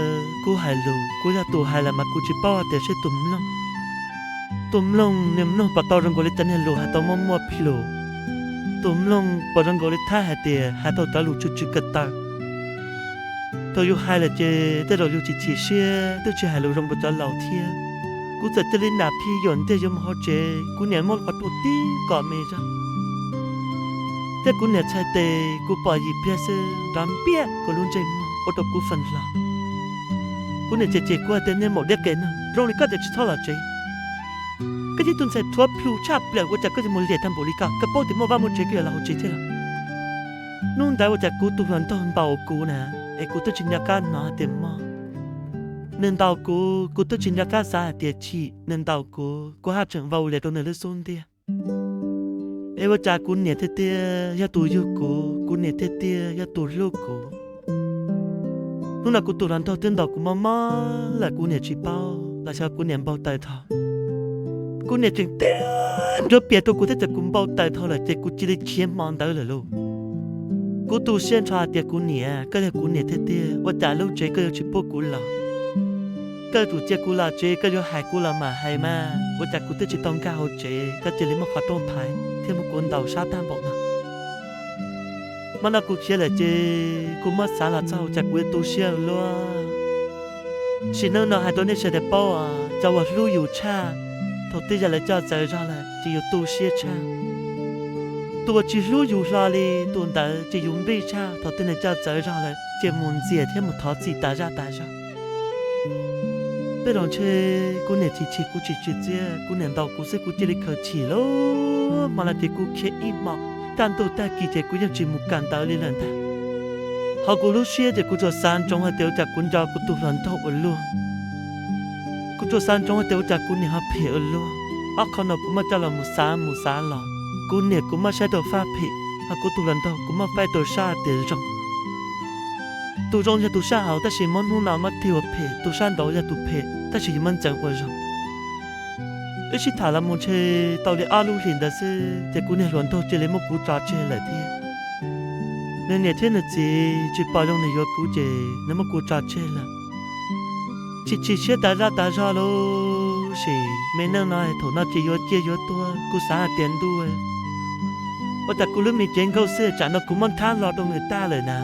kuv hais lus, kuv yog tus hais lawm mas kuv tsis paub hais tias seb tus mloog, tus mloog nws mloog puas tau zoo nkaus li cov niag lus hais tau muaj muaj plhus. Tus mloog puas zoo nkaus li thab hais tias hais tau cov lus tsw tsw ko taw. Thaum yus hais lawm ces tej zaum yus chim chim siab twb tsis hais lus zoo rau cov laus thiab. Kuv txawm cia li nam phi yuam ntiag yuav mus hauv tsev, kuv niam muab qhov rooj tib kom me zog, thiab kuv niam txhais tes kuv pom yim pliag xwb nrov npiaj kuv lub ntsej muag ua rau kuv feeb hlo. Kuv niam cem cem kuv hais tias, niag maum deb qe neeg, zoo li koj tias tsis txhob los tsev. Koj yog ib tug ntxhais rhuav plhu tshaj plaws ua cas koj yuav mus liam tag npaum li ko, koj paub tias muaj vaj muaj tsev koj yuav los hauv tsev thiab los? Hnub ntawd ua cas kuv tus hluas nraug ntaus kuv na, es kuv twb tsis nco qab hnov tias mob. Nws ntaus kuv, kuv twb tsis nco qab xav hais tias chim, nws ntaus kuv, kuv haj tseem vau lias rau nws lub xub ntiag. Es ua cas kuv niam tiag tiag yog tus yug kuv, kuv niam tiag tiag yog tus hlub kuv. Hnub no kuv tus hluas nraug twb ntaus kuv mob mob lawm, kuv niam tsis paub los xyov kuv niam npau taws dhau. Kuv niam tseem tiag nruab pias rau kuv thiab tias kuv npau taws dhau lawm ces kuv cia li khiav hmo ntawd lawm lauj. Kuv tu siab nrho hais tias kuv niam, koj yog kuv niam tiag tiag, ua cas lub tsev koj yuav tsis pub kuv los? Koj yuav tsum cia kuv los tsev, koj yuav hais kuv los mam hais mas, ua cas kuv twb tsis tau nkag hauv tsev koj cia li muab qhov rooj thaiv thiab muab kuv ntaus sab tag npaum no? Hmo no kuv khiav lawm ces kuv muab xav los txog ua cas kuv yuav tu siab ua luaj. Sim neej no hais rau nej sawv daws paub, cov uas hlub yus tshaj, thaum twg yog lawv coj txawv zog lawm ces yus tu siab tshaj. Tus uas tsis hlub yus hlo li tus ntawd ces yus npij tshaj, thaum twg nws coj txawv zog lawm ces mus ntxias thiab mus thov txim tas zaj tas zog. Tej zaum ntshe kuv niam chim chim kuv tsis tsim txiaj, kuv niam ntaus kuv xwb kuv cia li khaws chim lauj. Hmo no ces kuv khiav ib hmo, kaj ntug tag kis ces kuv yeej tsis mus kawm ntawv li lawm ntag. Hauv kuv lub siab ces kuv tsuas xav ntsoov hais tias ua cas kuv nco kuv tus hluas nraug ua luaj. Kuv tsuas xav ntsoov hais tias ua cas kuv niam ho phem ua luaj. Ob qho no kuv muaj coj los mus xav mus xav los, kuv niam kuv muaj saib rau fab phem, ho kuv tus hluas nraug kuv muaj faib rau sab tias zoo. Tus zoo yog tus sab hauv tab sis muab hnub no muab tig ua phem, tus sab nraud yog tus phem tab sis yus muab ntxeev ua zoo. Wb sib tham los mus ntshe tau li ob lub hlis ntawd xwb ces kuv niag hluas nraug cia li muab kuv tso tseg lawm thiab. Nws niam thiab nws txiv tsis pom zoo nws yuav kuv ces nws muab kuv tso tseg lawm. Chim chim siab tas zaj tas zog lauj, sim me neej no thaum no ces yuav ciaj yuav tuag, kuv xav hais tias ntuj, ua cas kuv lub me cev nkauj xwb tsam no kuv muab nthab hlo rau nws tag lawm na.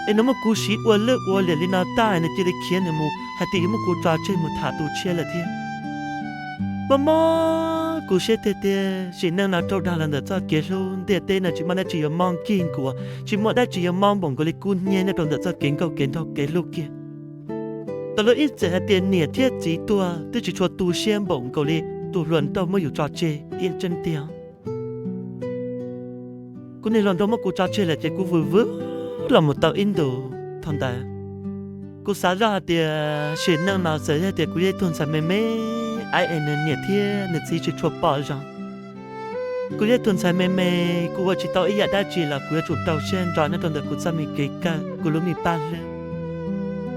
Es nws muab kuv siv ua lwj ua liam li no tag nws cia li khiav nws mus hais tias yuav muab kuv tso tseg mus tham tus tshiab lawm thiab. Mob mob kuv siab tiag tiag, sim neej no raug dag los ntawm txoj kev hlub, ntiaj teb no tsis muaj dab tsi yuav mob nkig nkuas, tsis muaj dab tsi yuav mob npaum nkaus li kub hnyiab nyob rau ntawm txoj kev nkauj kev nraug kev hlub kiag. Tau lub ib txwm hais tias niam thiab txiv tuag twb tsis tshua tu siab npaum nkaus li tus hluas nraug muab yus tso tseg, yeej tseeb tiag. Kuv niag hluas nraug muab kuv tso tseg lawm ces kuv vwm vwm los mus tau ib ntus thaum ntawd. Kuv xav zoj hais tias sim neej no txawm yog tias kuv yog ib tug ntxhais me me, aib es nws niam thiab nws txiv tsis tshua pom zoo, kuv yog ib tug ntxhais me me, kuv ua tsis tau ib yam dab tsi los kuv yuav tsum rau siab nro nyob rau ntawm kuv txoj me kev kawm, kuv lub me paj hlwb.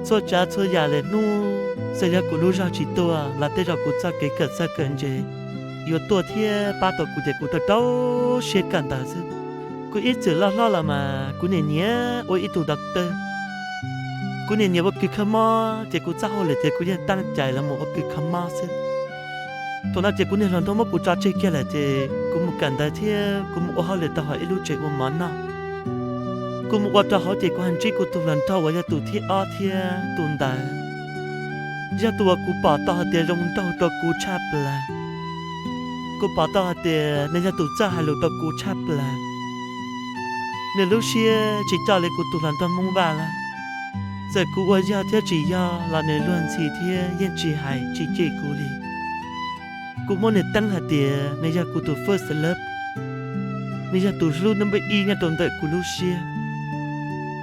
Txhua tsav txhua yam lwm hnub, txawm yog kuv lub zog tsis tuaj los tej zaum kuv txoj kev kawm txawj kawm ntse yuav tuaj thiab pab tau kuv ces kuv rau rau siab kawm ntawd xwb. Kuv ib txwm loj hlob los mas kuv niam nyiam ua ib tug doctor. Kuv niam nyiam ua kws kha mob ces kuv txoj hauj lwm ces kuv yeej tab cai los mus ua kws kha mob xwb. Thaum no ces kuv niag hluas nraug muab kuv tso tseg kiag lawm ces kuv mus kawm ntawv thiab kuv mus ua hauj lwm rau hauv ib lub tsev ua mov noj. Kuv mus ua rau hauv ces kuv ho ntsib kuv tus hluas nraug uas yog tus thib ob thiab tus ntawd, yog tus uas kuv pom tau hais tias zoo nraug rau kuv tshaj plaws. Kuv pom tau hais tias nws yog tus txawj hais lus rau kuv tshaj plaws. Nws lub siab tsis coj li kuv tus hluas nraug Hmoob Vaj lawm. Txawm kuv ua yog thiab tsis yog los nws luag ntxhi thiab yeej tsis hais tsis cem kuv li. Kuv muab nws teeb hais tias nws yog kuv tus first love, nws yog tus hlub nab npawb ib nyob rau ntawm kuv lub siab.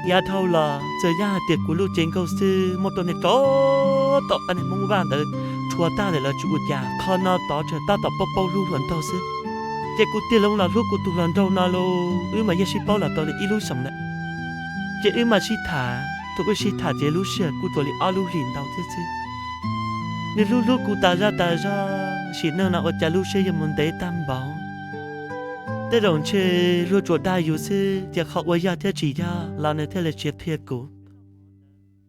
Yav dhau los txawm yog hais tias kuv lub cev nkauj xwb muab rau niag rov tom qab niag Hmoob Vaj ntawd rhuav tag lawm los tsis ua cas, qhov no tod tseem tab tom paub paub hlub hluas nraug xwb. Ces kuv tig loo los hlub kuv tus hluas nraug no lauj, wb mas yeej sib paub los tau li ib lub xyoos lawm. Ces wb mam sib tham, thaum wb sib tham ces lub sij hawm kuj tsuas li ob lub hlis ntau thiab xwb. Nws hlub hlub kuv tas zaj tas zog, sim neej no ua cas lub siab yuav mus ntev tag npaum. Tej zaum ntshe luag tsuas dag yus xwb, ces qhov ua yog thiab tsis yog los nws thiaj li tsis qhia kuv.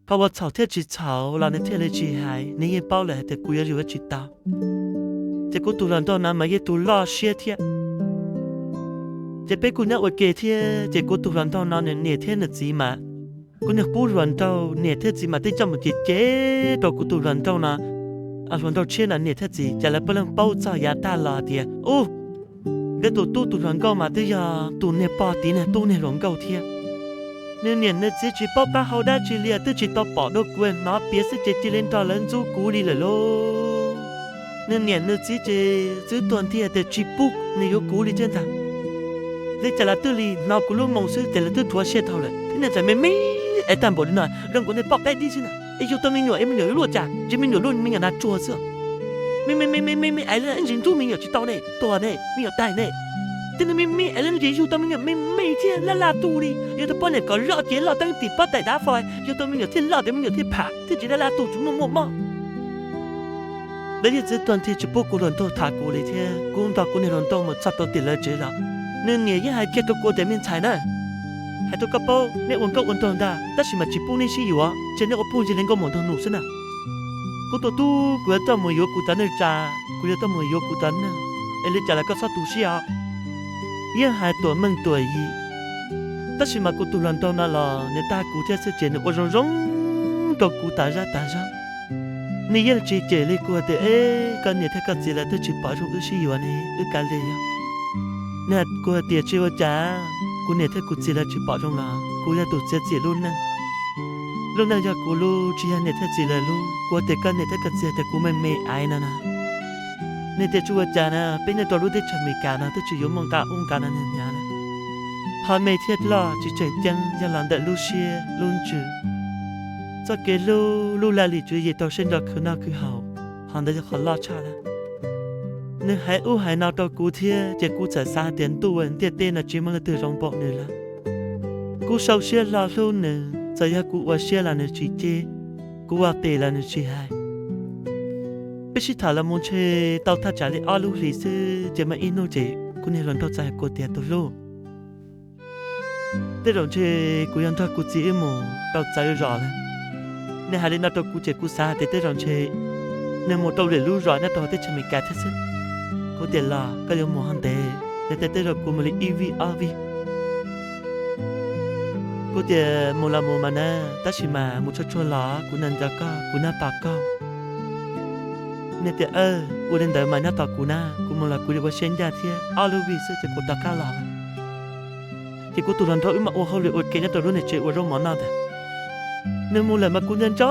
Qhov ua txhaum thiab tsis txhaum los nws thiaj li tsis hais, nws yeej paub lawm hais tias kuv yuav yuav tsis tau. Ces kuv tus hluas nraug no mas yeej tus loj siab thiab. Ces peb kuj nyob ua ke thiab, ces kuv tus hluas nraug no nws niam thiab nws txiv mas, kuv niag qub hluas nraug niam thiab txiv mas twb coj mus cem cem rau kuv tus hluas nraug no, hluas nraug tshiab no niam thiab txiv, ces lawv puav leej paub txog yav tag los tias, ub, nkawd tus tub tus hluas nkauj mas twb yog tus niag pog tiv niag tub niag hluas nkauj thiab. Nws niam nws txiv tsis paub qab hau dab tsi li, twb tsis tau pom dua kuv, hnov piav xwb ces cia li nrog lawv ntxub kuv li lawm lauj. Nws niam nws txiv ces twb tuag ntiag tias tsis pub nws yuav kuv li thiab ntag. Li cas lawv twb li hnov kuv lub moo xwb ces lawv twb rhuav siab dhau lawm. Thiab niag ntxhais me me es tag npaum li no zoo nkaus niag poj qaib dib xwb na. Es yug tau me nyuam es me nyuam yuav luaj cas? Tsis, me nyuam luaj me nyuam nas tsuag xwb. Me me me me me me aiv lawv ntsis nrub me nyuam tsis tau ne, tuag ne, me nyuam taig ne. Tej no me me aiv lawv ntsis yug tau me nyuam me me thiaj laj laj tus li. Yug tau poj niam kom loj ces loj teeb tim pob taim dav fo, yug tau me nyuam thiaj loj tias me nyuam thiaj pham thiaj tsis laj laj tus tsis muaj muaj mob. Dab liaj txwv tuag nthi tsis pub kuv hluas nraug tham kuv li thiab. Kuv nrog kuv niag hluas nraug mus txog rau tim lawv tsev los nws niam yeej hais kiag rau kuv tias me ntxhais na, hais rau koj paub, nej ua nkauj ua nraug ntag tab sis mas tsis pub nej sib yuav, ces nej ua phooj ywg li nkauj muam nraug nus xwb na. Kuv tus tub, kuv yuav tuaj mus yuav kuv cov neej tsa, kuv yuav tuaj mus yuav kuv cov neej, es li cas los koj txhob tu siab os. Yeej hais tuam meej tuam yi, tab sis mas kuv tus hluas nraug no los nws tag kuv thiab xwb ces nws ua zoo zoo rau kuv tas zaj tas zog. Nws yeej tsis cem li, kuv hais tias, es koj niam thiab koj txiv lawv twb tsis pom zoo wb sib yuav ne, wb kav liam yog. Nws, kuv hais tias tsis ua cas, kuv niam thiab kuv txiv lawv tsis pom zoo los kuv yog tus txiav txim lub neej. Lub neej yog kuv lub, tsis yog niam thiab txiv lawv lub. Kuv hais tias koj niam thiab koj txiv tias kuv me me aiv no na. Nws tias tsis ua cas na, peb nyob rau lub teb chaws Amelikas no twb tsis yuav muaj nqa ub nqa no nws hnyav na. Qhov me thiab loj tsis tseem ceeb, yog los ntawm lub siab lub ntsws. Txoj kev hlub lub laj lim tswv yim rau siab ntso khwv noj khwv haus, qhov ntawd yog qhov loj tshaj na. Nws hais ub hais no rau kuv thiab ces kuv txawm xav hais tias ntuj, ntiaj teb no tsis muaj leej twg zoo npaum nws lawm. Kuv sau siab hlo hlub nws, txawm yog kuv ua siab los nws tsis cem, kuv ua tes los nws tsis hais. Peb sib tham los mus ntshe tau thaj tsam li ob lub hlis xwb ces muaj ib hnub ces kuv niag hluas nraug txawm hais kuv tias, tus hlub, tej zaum ntshe kuv yuav nrog kuv txiv wb mus rau txawv zos lawm. Nws hais li no rau kuv ces kuv xav hais tias tej zaum ntshe nws mus rau lwm lub zos nyob rau teb chaws Amelikas thiab xwb. Kuv tias los koj yuav mus ho ntev, nws tias tej zaum kuv mus li ib vij ob vij. Kuv tias mus los mus mas na, tab sis mas mus tsuag tsuag los kuv nco nco koj, kuv nyob tos koj. Nws tias ua li ntawd mas nyob tos kuv na, kuv mus los kuv yuav ua siab ncaj thiab. Ob lub vij xwb ces kuv rov qab los lawm. Ces kuv tus hluas nraug wb mam ua hauj lwm ua ke nyob rau lub niag tsev ua zaub mov noj ntag. Nws mus lawm mas kuv nco nco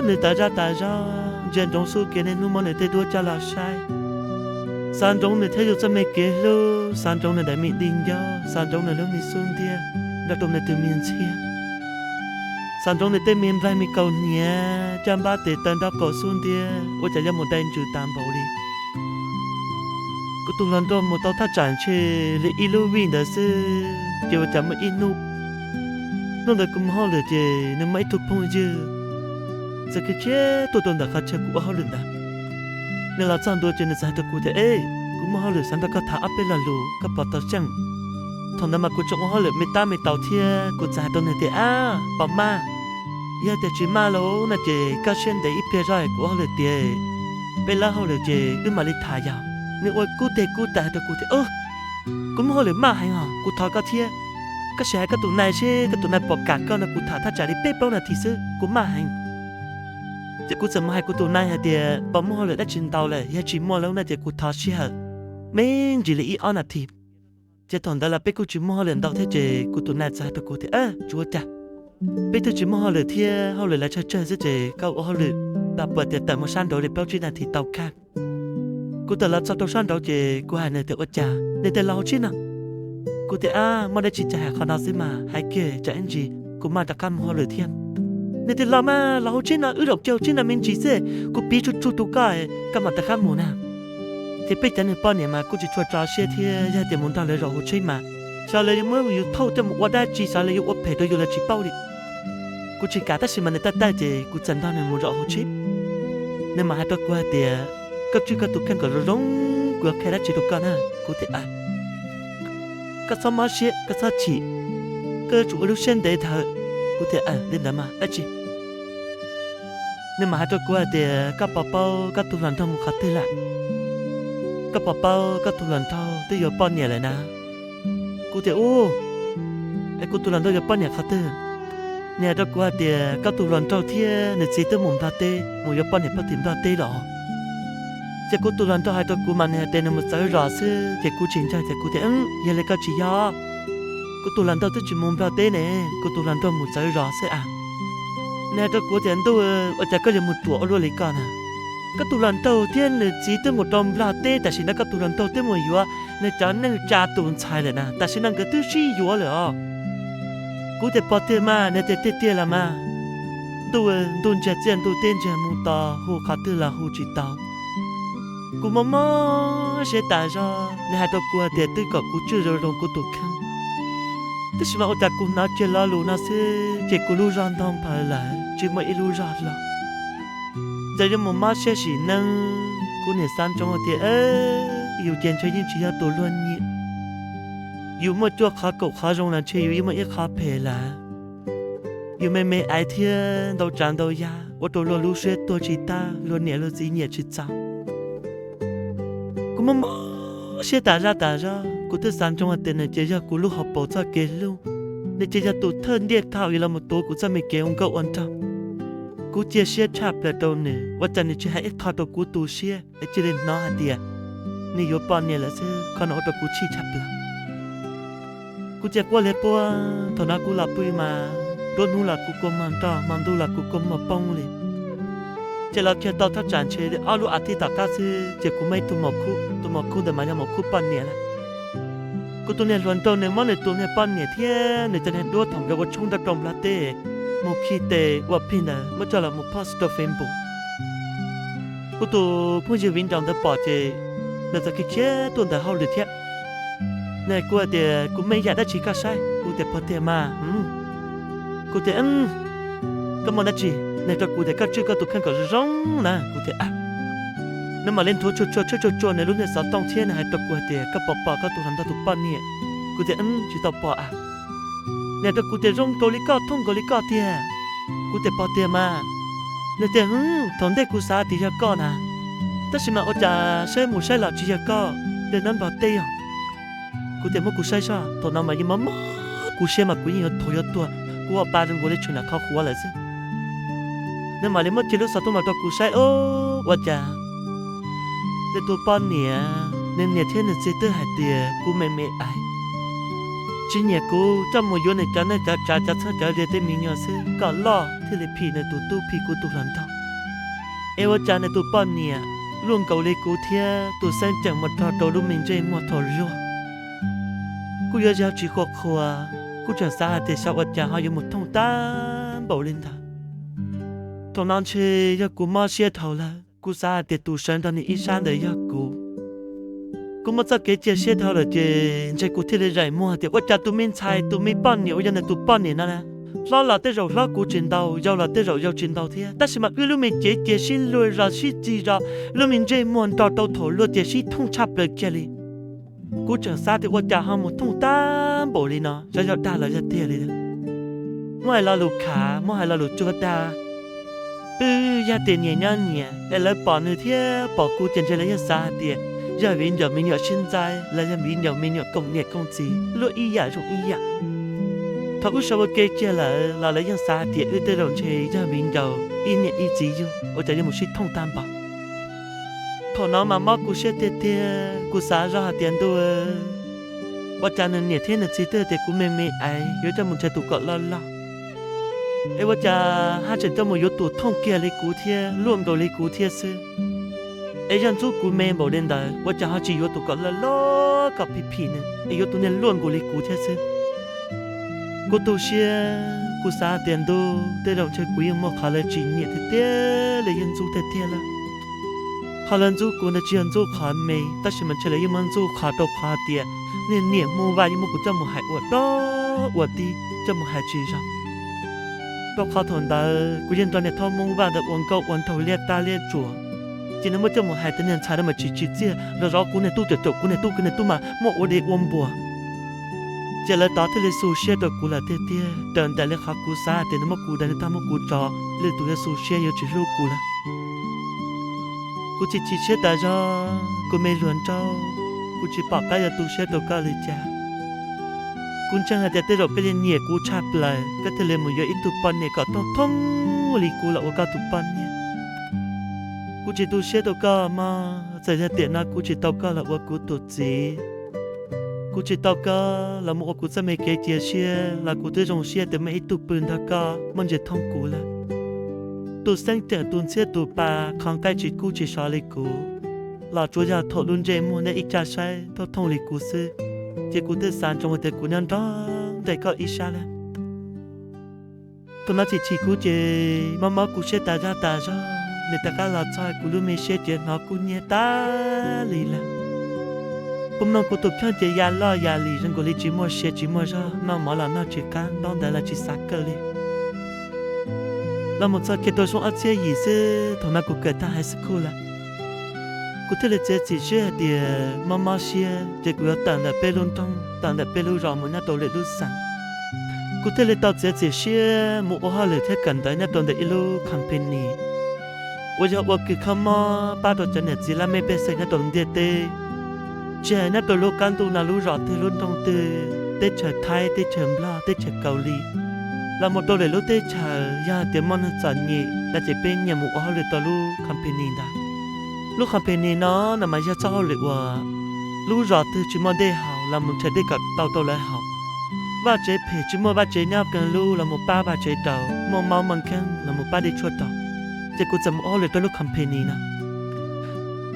nws tas zaj tas zog, ntsia ntsoov xub kev niaj hnub muab nws tej duab coj los saib. Xav ntsoov nws thiab yus txoj me kev hlub, xav ntsoov nws daim me di ncauj, xav ntsoov nws lub me xub ntiag nrog rau nws tus me ntxhiab, xav ntsoov nws tej me nplaig me kaus hniav, caj npab tes taw nraub qaum xub ntiag, ua cas yuav mus dai ntsws tas npaum li. Kuv tus hluas nraug mus tau thaj tsam ntshe li ib lub vij ntawd xwb ces ua cas muaj ib hnub, hnub ntawd kuv mus hauj lwm ces nws muaj ib tug phooj ywg txawm khiav khiav tuaj rau ntawm qhov chaw kuv ua hauj lwm ntawd. Nws los txog ntua ces nws txawm hais rau kuv tias, es, kuv muaj hauj lwm xav nrog koj tham ob peb lo lus, koj puas tau xyeej? Thaum ntawd mas kuv tseem ua hauj lwm me tab me tau thiab kuv txawm hais rau nws tias, ab, puas maj? Yog tias tsis maj lauj no ces koj siab ntev ib pliag zog kuv ua hauj lwm tiav, peb lab hauj lwm ces wb mam li tham yog. Nws ua kub teg kub tas hais rau kuv tias, kuv muaj hauj lwm maj heev os, kuv thov koj thiab. Koj sim hais koj tus nai seb koj tus nai puas kam koj nrog kuv tham thaj tsam li peb plaub nas this xwb, kuv maj heev. Ces kuv txawm mus hais kuv tus nai hais tias puas muaj hauj lwm dab tsi ntau lawm, yog tsis muaj lauj no ces kuv thov sij hawm me ntsis li ib ob nas this. Ces thaum ntawd los peb kuj tsis muaj hauj lwm ntau thiab ces kuv tus nai txawm hais rau kuv tias, tsis ua cas, peb twb tsis muaj hauj lwm thiab, hauj lwm lawv tsawg tsawg xwb ces koj ua hauj lwm tau puas tias tawm mus sab nraud li plaub tsib nas this tau kawg. Kuv tawm los txog rau sab nraud ces kuv hais nws tias, ua cas? Nws tias, los hauv tsheb no. Kuv tias, ab, muaj dab tsi cas hais qhov no xwb mas, hais kiag tsam ib ntsis kuv mam rov qab mus hauj lwm thiab. Nws tias, los mas, los hauv tsheb no, wb zaum kiag hauv tsheb no me ntsis xwb, kuv piv tsuj tsuj rau koj, koj mam rov qab mus na. Ces peb cov neeg poj niam mas kuj tsis tshua tso siab thiab, yog tias mus nrog lawv zaum hauv tsheb mas xyov lawv yuav muab yus thauj coj mus ua dab tsi, xyov lawv yuav ua phem rau yus los tsis paub li. Kuv tsis kam tab sis mas nws taij taij ces kuv txawm nrog nws mus zaum hauv tsheb. Nws mam hais rau kuv hais tias, koj tswj koj tus kheej kom zoo zoo, kuv yuav qhia dab tsi rau koj na. Kuv tias, koj txhob mob siab, koj txhob chim, koj yuav tsum ua lub siab ntev dhawv. Kuv tias, li ntawd mas dab tsi? Nws mam hais rau kuv hais tias, koj puas paub koj tus hluas nraug mus qhov twg lawm? Koj puas paub koj tus hluas nraug twb yuav poj niam lawm na? Kuv tias, u, es kuv tus hluas nraug yuav poj niam qhov twg? Nws hais rau kuv hais tias, koj tus hluas nraug thiab nws txiv twb mus Nplog teb, mus yuav poj niam puag tim Nplog teb lawm. Ces kuv tus hluas nraug hais rau kuv mas nws hais tias nws mus txawv zos xwb, ces kuv tsis ntseeg ces kuv tias, yog li koj tsis yog, kuv tus hluas nraug twb tsis mus Nplog teb ne, kuv tus hluas nraug mus txawv zos xwb a. Nws hais rau kuv tias, ntuj, ua cas koj yuav mus ruam ua luaj li koj na? Koj tus hluas nraug thiab nws txiv twb mus rau Nplog teb, tam sim no koj tus hluas nraug twb mus yuav nws cov neej tsa tus ntxhais lawm na, tam sim no nkawd twb sib yuav lawm os. Kuv tias, puas tiag mas? Nws tias, tiag tiag los mas. tuaj ntuj ntsiag txiaj ntuj teb ntsiag mus tos hu qhov twg los hu tsis tau. Kuv mob mob siab tas zog, nws hais rau kuv hais tias twb kom kuv tswj zoo zoo kuv tus kheej, tab sis mas ua cas kuv hnov kiag lo lus no xwb ces kuv lub zog ntog nphaws lawm tsis muaj ib lub zog hlo. Ntxawm yuav mus mob siab sim neej, kuv niam xav ntsoov hais tias yus ces ntshe yeej tsis yog tus luag nyiam. Yus muaj cuaj qhov kaum qhov zoo los ntshe yus yeej muaj ib qhov phem lawm. Yus me me aiv thiab ntau tsav ntau yam ua rau luag lub siab tuag tsis tag, luag niam luag txiv nyiam tsis txaus. Kuv mob mob siab tas zaj tas zog, kuv twb xav ntsoov hais tias nws ces yog kuv lub hauv paus txoj kev hlub, nws ces yog tus thawj ntiaj thaum yuav los mus tuav kuv txoj me kev ua nkauj ua nraug. Kuv cia siab tshaj plaws rau nws, ua cas nws tsis hais ib qho rau kuv tu siab es cia li hnov hais tias nws yuav poj niam lawm xwb, qhov no ua rau kuv chim tshaj plaws. Kuv cia quaj li quaj, thaum no kuv los pw mas nruab hnub los kuv kua muag nroj, hmo ntuj los kuv kua muag poob li. Ces los kiag tau thaj tsam ntshe li ob lub as thiv tom qab xwb ces kuv muaj ib tug maum khub, tus maum khub ntawd mas yog maum khub poj niam lawm. Kuv tus niag hluas nraug nws muab nws tus niag poj niam thiab nws cov niag duab thaum nkawd ua tshoob nrog rau nplog teb mus khi tes ua plig ntawd muab coj los mus post rau Facebook. Kuv tus phooj ywg viv ncaus ntawd pom ces nws txawm khiav khiav tuaj ntawm hauj lwm thiab. Nws hais kuv hais tias kuv me yam dab tsi koj saib? Kuv tias pog tiag mas. Kuv tias koj muaj dab tsi? Nws hais rau kuv tias koj tswj koj tus kheej kom zoo zoo na. Kuv tias nws mam li nthuav tsuag tsuag tshawb tsuag tsuag nws lub niag xov tooj thiab nws hais rau kuv hais tias koj puas pom koj tus hluas nraug tus poj niam? Kuv tias tsis tau pom a. Nws hais rau kuv tias zoo nkaus li koj, thooj nkaus li koj tiag. Kuv tias pog tiag mas. Nws tias thaum ntej kuv xav tias yog koj na, tab sis mas ua cas saib mus saib los tsis yog koj, dej nab npog tej os. Kuv tias muab kuv saib soj, thaum no mas yeej mob mob kuv siab mas kuv yeej yuav tuag yuav tuag, kuv ua pa zoo nkaus li tshwm nram qhov quav lawm xwb. Nws mam li muab kiag lub xov tooj los rau kuv saib, ua cas nws tus poj niam, nws niam thiab nws txiv twb hais tias kuv me me aiv, tsis nyiam kuv, coj mus yuav nws cov neej cov tsav cov txhawb cov ze tej me nyuam xwb kom loj thiaj li phim nws tus tub phim kuv tus hluas nraug. Es ua cas nws tus poj niam luaj nkaus li kuv thiab tus xeeb ceem mus rog rau lub me ntsej muag thaum luag. Kuj yuav yog tsis qhuas qhuas, kuj tseem xav hais tias xyov ua cas ho yuav mus thooj tag npaum li ntawd. Thaum no ntshe yog kuv mob siab dhau lawm, kuv xav hais tias tus sawv nrog nws ib sab ntawd yog kuv. Kuv muaj txoj kev cia siab dhau lawm ces ntshe kuv thiaj li zaim muag tias ua cas tus me ntxhais tus me poj niam uas yog nws tus poj niam no na, hlob los tej zaum hlob kuv tsis ntau, yau los tej zaum yau tsis ntau thiab, tab sis mas wb lub me cev cia sib luag zog sib txig zog, lub me ntsej muag nrog rau thaum luag ces sib thooj tshaj plaws kiag li. Kuv tseem xav tias ua cas ho mus thooj tag npaum li no, xyov yog dag los yog tiag li. Muab hais lo lus khav, muab hais lo lus cuag dag, wb yog tias nyias nyob nyias es lawv pom nws thiab pom kuv ces ntshe lawv yeej xav hais tias yog viv ncaus me nyuam sib ntxaiv los yog viv ncaus me nyuam koom niam koom txiv, luaj ib yam zoo ib yam. Thaum wb sawv ua ke kiag lawm los lawv yeej xav hais tias wb tej zaum ntshe yog viv ncaus ib niam ib txiv yug, ua cas yuav mus sib thooj tag npaum. Thaum no mas mob kuv siab tiag tiag, kuv xav zoj hais tias ntuj, ua cas nws niam thiab nws txiv twb hais tias kuv me me aiv yuav coj mus nrhiav tus kom loj loj, es ua cas haj tseem coj mus yuav tus thooj kiag li kuv thiab luaj nkaus li kuv thiab xwb. Es yog ntxub kuv me npaum li ntawd ua cas ho tsis yuav tus kom loj loj kom phim phim nws, es yuav tus niag luaj nkaus li kuv thiab xwb. Kuv tu siab, kuv xav tias ntuj, tej zaum ntshe kuv yeej muaj qhov lawv tsis nyiam tiag tiag li, yeej ntxub tiag tiag lawm. Qhov lawv ntxub kuv ntawd tsis yog ntxub qhov me, tab sis mas ntshe lawv yeej muab ntxub qhov rau qhov tias niag niam Hmoob Vaj yeej muab kuv coj mus hais ua dog ua dig, coj mus hais tsis zoo. Rau qhov thaum ntawd kuv yeej nrog niag thob Hmoob Vaj ntawd ua nkauj ua nraug liab tab liab tsuas, ces nws muab coj mus hais tias niag ntxhais no mas tsis tsim txiaj, los zov kuv niag tub, cam caum kuv niag tub, kuv niag tub mas muaj ua dej ua npuas. Ces lawv tod thiaj li xu siab rau kuv lawm tiag tiag, raws nraim li qhov kuv xav tias nws muab kuv deev tag muab kuv tso, lwm tus yuav xu siab yuav tsis hlub kuv lawm. Kuv chim chim siab tas zog, kuv me hluas nraug, kuv tsis pom qab yuav tu siab rau koj li cas. Kuv ntseeg hais tias tej zaum koj yeej nyiam kuv tshaj plaws koj thiaj li mus yuav ib tug poj niam kom thooj thooj li kuv los ua koj tus poj niam. Kuv tsis tu siab rau koj mog, txawm yog tiam no kuv tsis tau koj los ua kuv tus txiv, kuv tsis tau koj los mus ua kuv txoj me kev cia siab los kuv twb zoo siab tias muaj ib tug pw nrog koj muaj ntsis thooj kuv lawm. Tus xeeb ceem tus ntxhiab tus pa, qhov nqaij tsis kub tsis sov li kuv, los tsuas yog thaum lub ntsej muag nej ib caj saib thooj thooj li kuv xwb, ces kuv twb xav ntsoov hais tias kuv nyob nrog nraim koj ib sab lawm. Thaum no Txhim Txhim kuv ces mob mob kuv siab tas zog tas zog, nws rov qab los txog kuv lub me siab ces hnov kub hnyiab tas li lawm. Kuv mloog kuv tus kheej ces ya loj ya lim zoo nkaus li tsis muaj siav tsis muaj zog, noj mov los noj tsis qab, ntaub ntawv los tsis xav kawm li. Los mus txog kiag rau xyoo ob txhiab yim xwb, thaum no kuv kawm tag high school lawm. Kuv thiaj li txiav txim siab hais tias mob mob siab ces kuv yuav tawm ntawm peb lub nroog, tawm ntawm peb lub zos mus nyob rau lwm lub xeev. Kuv thiaj li tau txiav txim siab mus ua hauj lwm thiab kawm ntawv nyob rau ntawm ib lub company uas yog ua kws kho mob pab rau cov niam txiv laj mej pej xeem nyob rau ntiaj teb. Tsis hais nyob rau lub qab ntuj no lub zos twg lub nroog twg, teb chaws Thaib, teb chaws Nplog, teb chaws Kaus Lim, los mus rau lwm lub teb chaws, yog hais tias muaj neeg txom nyem no ces peb nyiam mus ua hauj lwm rau lub company ntawd. Lub company no no mas yog txoj hauj lwm uas lub zos twg tsis muaj dej haus los mus nrhiav dej kom tau rau lawv haus. Vaj tsev phem tsis muaj vaj tsev nyob kawg lub los mus pab vaj tsev rau, muaj mob muaj nkeeg los mus pab dej tshuaj rau. Ces kuv txawm mus ua hauj lwm rau lub company no.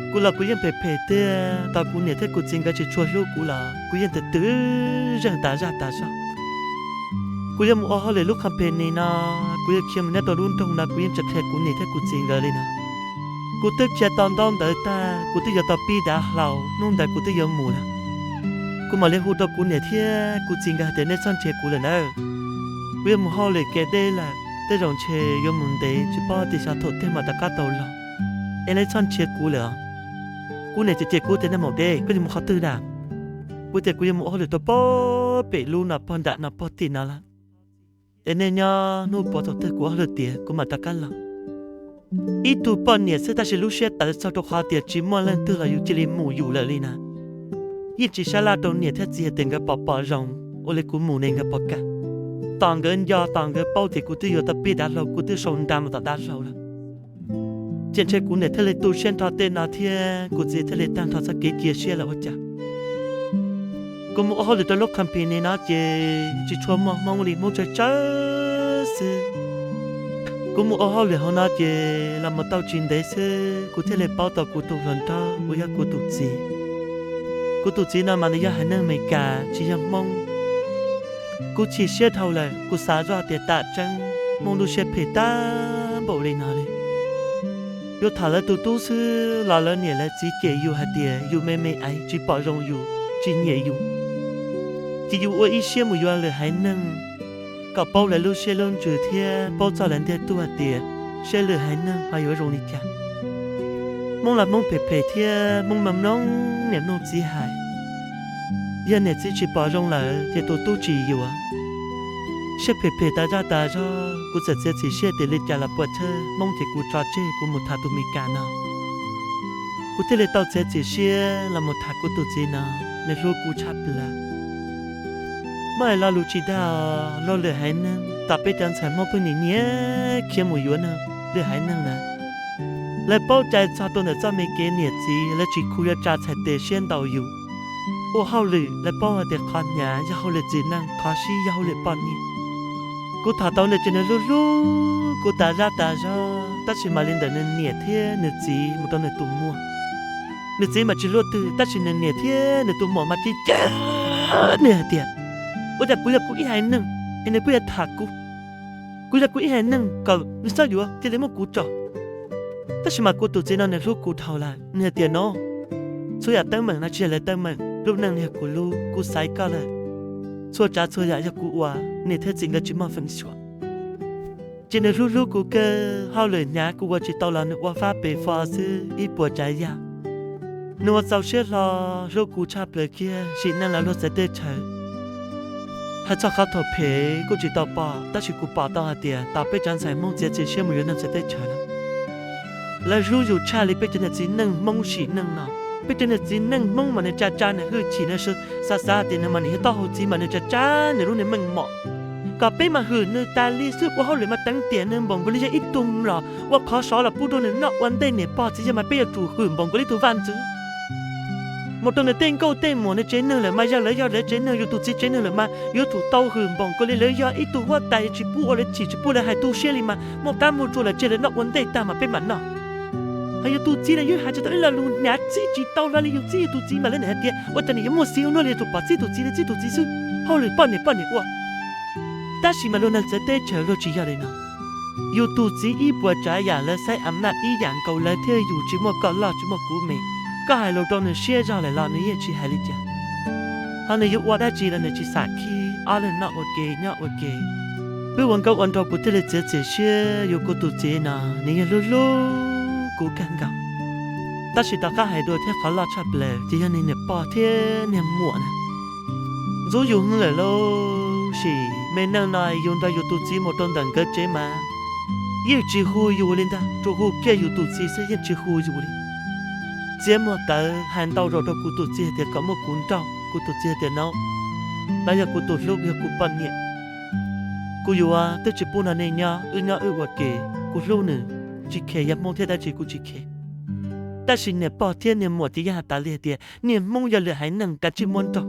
Kuv los kuv yeej phem phem tiag, tau kuv niam thiab kuv txiv nkawd tsis tshua hlub kuv los kuv yeej twm twm zeeg tas zaj tas zog. Kuv yuav mus ua hauj lwm lub company no, kuv yuav khiav mus nyob rau lub nroog no, kuv yeej tsis qhia kuv niam thiab kuv txiv nkawd li na. Kuv twb khiav tau ntaub ntawv tag, kuv twb yuav tau pib dav hlau, hnub ntawd kuv twb yuav mus lawm. Kuv mam li hu rau kuv niam thiab kuv txiv nkawd hais tias nej txhob nrhiav kuv lawm nawb. Kuv yuav mus hauj lwm kev deb lawm, tej zaum ntshe yuav mus ntev tsis paub tias xyov thaum twg mam rov qab tau los, es nej txhob nrhiav kuv lawm. Kuv niam ces cem kuv tias nej mus deb, koj yuav mus qhov twg na? Kuv tias kuv yuav mus ua hauj lwm rau pog pem lub no pog nram no pog tim no lawm, es nej nyob hnub puav thaum twg kuv ua hauj lwm tiav kuv mam rov qab los. Ib tug poj niam xwb tab sis lub siab tawv txog rau qhov tias tsis muaj leej twg los yus cia li mus yus lawm li na. Yeej tsis sab laj rau niam thiab txiv hais tias nkawd pom pom zoo, ua li kuv mus ne nkawd pom kam. Tos nkawd nco tos nkawd paub tias kuv twb yuav tau pib dav hlau, kuv twb sau nra mus tom dav hlau lawm. Ces ntshe kuv niam thiaj li tu siab nrho tej no thiab kuv txiv thiaj li tag nrho txoj kev cia siab lawm ua cas. Kuv mus ua hauj lwm rau lub company no ces tsis tshua muaj Hmoob li, Hmoob tsawg tsawg xwb. Kuv mus ua hauj lwm hauv no ces los mus tau tsis ntev xwb kuv thiaj li paub tau kuv tus hluas nraug uas yog kuv tus txiv. Kuv tus txiv no mas nws yog haiv neeg Amelikas tsis yog Hmoob. Kuv chim siab dhau lawm, kuv xav zoj tias tam tseeb Hmoob lub siab phem tag npaum li no li. Yuav tham lawv tus tub xwb los lawv niam lawv txiv cem yus hais tias yus me me aiv tsis pom zoo yus, tsis nyiam yus. Ces yus ua ib siab mus yuav lwm haiv neeg kom paub lawv lub siab lub ntsws thiab paub txog lawv ntiag tug hais tias saib lwm haiv neeg ho yuav zoo li cas. Hmoob los Hmoob phem phem thiab Hmoob mloog mloog niam mloog txiv hais. Yog niam txiv tsis pom zoo lawm ces tus tub tsis yuav. Siab phem phem tas zaj tas zog, kuv txawm txiav txim siab tias li cas los puas tsawg Hmoob ces kuv tso tseg kuv mus tham tus Meskas no. Kuv thiaj li tau txiav txim siab los mus tham kuv tus txiv no, nws hlub kuv tshaj plaws. Muaj ib lo lus tsis dag, luag lwm haiv neeg tom peb cov ntxhais Hmoob pheej nim nyiam khiav mus yuav neeg lwm haiv neeg na. Lawv paub cai txog rau ntawm txoj me kev niam txiv, lawv tsis khu yuav tsa txhais tes siab ntaus yus. Ua hauj lwm lawv paub hais tias qhov hnyav yog hauj lwm txiv neej, qhov sib yog hauj lwm poj niam. Kuv tham tau nws ces nws hlub hlub kuv tas zaj tas zog, tab sis mas li ntawm nws niam thiab nws txiv mus rau nws tus muam, nws txiv mas tsis luaj twg, tab sis nws niam thiab nws tus muam mas cem cem nws hais tias, ua cas kuv yog kuv ib haiv neeg es nws pheej yuav tham kuv, kuv yog kuv ib haiv neeg kom nws txhob yuav, cia li muab kuv tso. Tab sis mas kuv tus txiv no nws hlub kuv dhau lawm, nws hais tias no, txhua yam teeb meem no tsis yog lawv teeb meem, lub neej no yog kuv lub, kuv xaiv koj lawm. Txhua tsav txhua yam yog kuv ua, niam thiab txiv nkawd tsis muaj feem xyuam. Ces nws hlub hlub kuv kawg, hauj lwm hnyav kuv ua tsis tau los nws ua fab pes fo xwb ib puas tsav yam. Nws ua txaus siab hlo, hlub kuv tshaj plaws kiag, sim neej los luag txawv teb chaws. Hais txog qhov thaum phem kuj tsis tau pom, tab sis kuv pom tau hais tias tau peb cov ntxhais Hmoob txiav txim siab mus yuav neeg txawv teb chaws lawm. Lawv hlub yus tshaj li peb cov niag txiv neej Hmoob sim neej no. Peb cov niag txiv neej Hmoob mas nws tsa tsa nws hwj chim, nws xav xav tias nws mas nws yog taub hau txiv mas nws tsa tsa nws lub niag meej mom. Kom peb mas hwm nws tas li xwb, ua hauj lwm mas teev tiam nws npaum nkaus li yog ib tug mlom, ua qhov sov los pub rau nws noj ua ntej niam pog txiv yawg mas peb yuav tsum hwm npaum nkaus li tus vaj ntxwv. Mus rau nws tej nkauj tej muam nws tsev neeg lawm mas yog lawv yog lawv tsev neeg, yus tus txiv tsev neeg lawm mas yuav tsum tau hwm npaum nkaus li lawv yog ib tug huab tais tsis pub ua lawv chim tsis pub lawv hais tu siab li mas muaj qab muaj tsua lawm tseg lawv noj ua ntej tag mas peb mam noj. Hos yus tus txiv na yus hais tsis tau ib lo lus hnyav txib tsis tau hlo li, yus txib yus tus txiv mas lawv niam hais tias ua cas nws yuav muaj xiv ua luaj li, yuav tsum pom txib tus txiv li, txib tus txiv xwb. Hauj lwm poj niam poj niam ua. Tab sis mas luag neeg txawv teb chaws luag tsis yog li no. Yus tus txiv ib puas tsav yam lawv xaiv am naj ib yam nkaus, lawv thiab yus tsis muaj koj loj tsis muaj kuv me. Koj hais lus rau nws siab zog lawm los nws yeej tsis hais li cas. Ho nws yuav ua dab tsi los nws tsis xam khib, ob leeg noj ua ke nyob ua ke. Wb ua nkauj ua nraug kuv thiaj li txiav txim siab yuav kuv tus txiv no, nws yeej hlub hlub kuv kawg nkaus. Tab sis tom qab hais dua thiab qhov loj tshaj plaws ces yog nws niam pog thiab niag muam na. Ntxub yus heev lawm lauj, sim me neej no yus nrog yus tus txiv mus rau ntawm nkawd tsev mas yeej tsis hu yus li ntag, tsuas hu kiag yus tus txiv xwb, yeej tsis hu yus li. Txiav muag tawv hais ntau zaus rau kuv tus txiv hais tias kom muab kuv nrauj, kuv tus txiv hais tias no, no yog kuv tus hlub, yog kuv poj niam. Kuv yuav twb tsis pub nrog nej nyob, wb nyob wb ua ke, kuv hlub nws, tsis khes, yog Hmoob thiab dab tsi kuv tsis khes. Tab sis niam pog thiab niag muam ces yeej hais tas li hais tias niag Hmoob yog lwm haiv neeg kav tsij muab nrauj.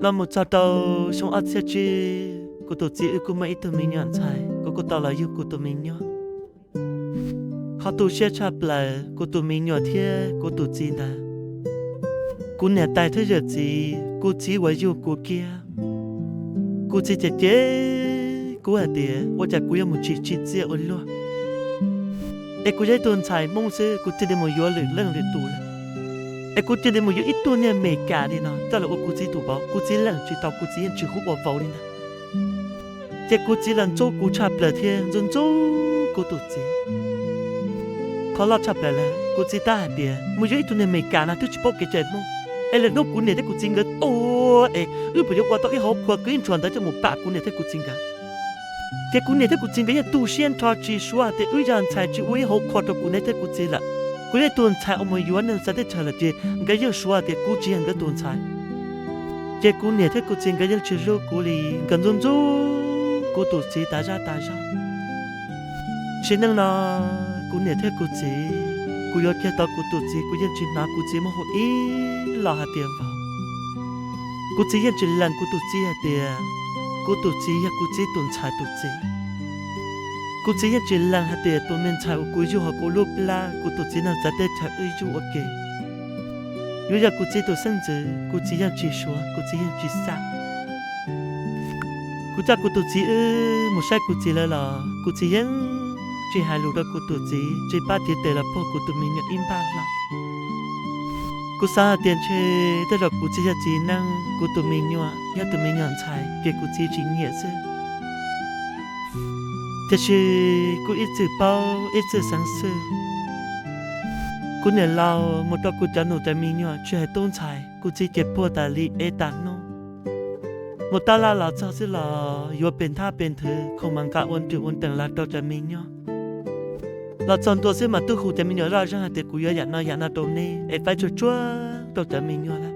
Los mus txog rau xyoo ob txhiab tsib, kuv tus txiv wb kuj muaj ib tug me nyuam ntxhais, kuv kuj tau los yug kuv tus me nyuam. Qhov tu siab tshaj plaws kuv tus me nyuam thiab kuv tus txiv ntawd, kuv niam tais thiab yawm txiv, kuv txiv uas yug kuv kiag, kuv txiv cem cem kuv hais tias ua cas kuv yuav mus tsim txiaj ua luaj, es kuv yog ib tug ntxhais Hmoob xwb kuv cia li mus yuav lwm leej lwm tus lawm, es kuv cia li mus yuav ib tug niag Amelikas li no coj los ua kuv txiv tus vauv. Kuv txiv lees tsis tau, kuv txiv yeej tsis hlub ua vauv li ntag. Ces kuv txiv los ntxub kuv tshaj plaws thiab ntxub ntxub kuv tus txiv. Qhov loj tshaj plaws lawm kuv txiv tab hais tias mus yuav ib tug niag Amelikas no twb tsis paub kev cai Hmoob, es lwm hnub kuv niam thiab kuv txiv nkawd tuaj es wb puas yuav ua tau ib hauv qhua kwv ib ntshuas ntawd coj mus pam kuv niam thiab kuv txiv nkawd. Ces kuv niam thiab kuv txiv nkawd yeej tu siab nrho tsis suav hais tias wb yog ntxhais tsis ua ib hauv qhua rau kuv niam thiab kuv txiv lawm. Kuv yog ib tug ntxhais uas mus yuav neeg txawv teb chaws lawm ces nkawd yeej suav tias kuv tsis yog nkawd tus ntxhais. Ces kuv niam thiab kuv txiv nkawd yeej tsis hlub kuv li, nkawd ntxub ntxub kuv tus txiv tas zaj tas zog. Sim neej no kuv niam thiab kuv txiv, kuv yuav kiag tau kuv tus txiv kuv yeej tsis hnov kuv txiv muab hu ib los hais tias vauv. Kuv txiv yeej tsis lees kuv tus txiv hais tias kuv tus txiv yog kuv txiv tus ntxhais tus txiv. Kuv txiv yeej tsis lees hais tias tus me ntxhais uas kuv yug hauv kuv lub plab, kuv tus txiv neej txawv teb chaws wb yug ua ke, yuav yog kuv txiv tus xeeb ntxwv. Kuv txiv yeej tsis suav, kuv txiv yeej tsis xam. Kuv coj kuv tus txiv wb mus saib kuv txiv lawv los kuv txiv yeej tsis hais lus rau kuv tus txiv, tsis pab tiv tes los puag kuv tus me nyuam ib npaj hlo. Kuv xav hais tias ntshe tej zaum kuv txiv yog txiv neej, kuv tus me nyuam yog tus me nyuam ntxhais ces kuv txiv tsis nyiam xwb. Tiam sis kuv ib txwm paub ib txwm xeev xwm. Kuv niam laus mus rau kuv cov nus cov me nyuam tsis hais tub ntxhais, kuv txiv ces puag tas li peb tas hnub. Mus tab laj los txog xwb los yuav pes nthab pes nthwv, khoom mas nqa ua nrws ua nrees los rau cov me nyuam. Los txog ntua xwb mas twb hu cov me nyuam zoj zeeg hais tias kuv yuav yam no yam no rau neb es faib tsuag tsuag rau cov me nyuam lawm.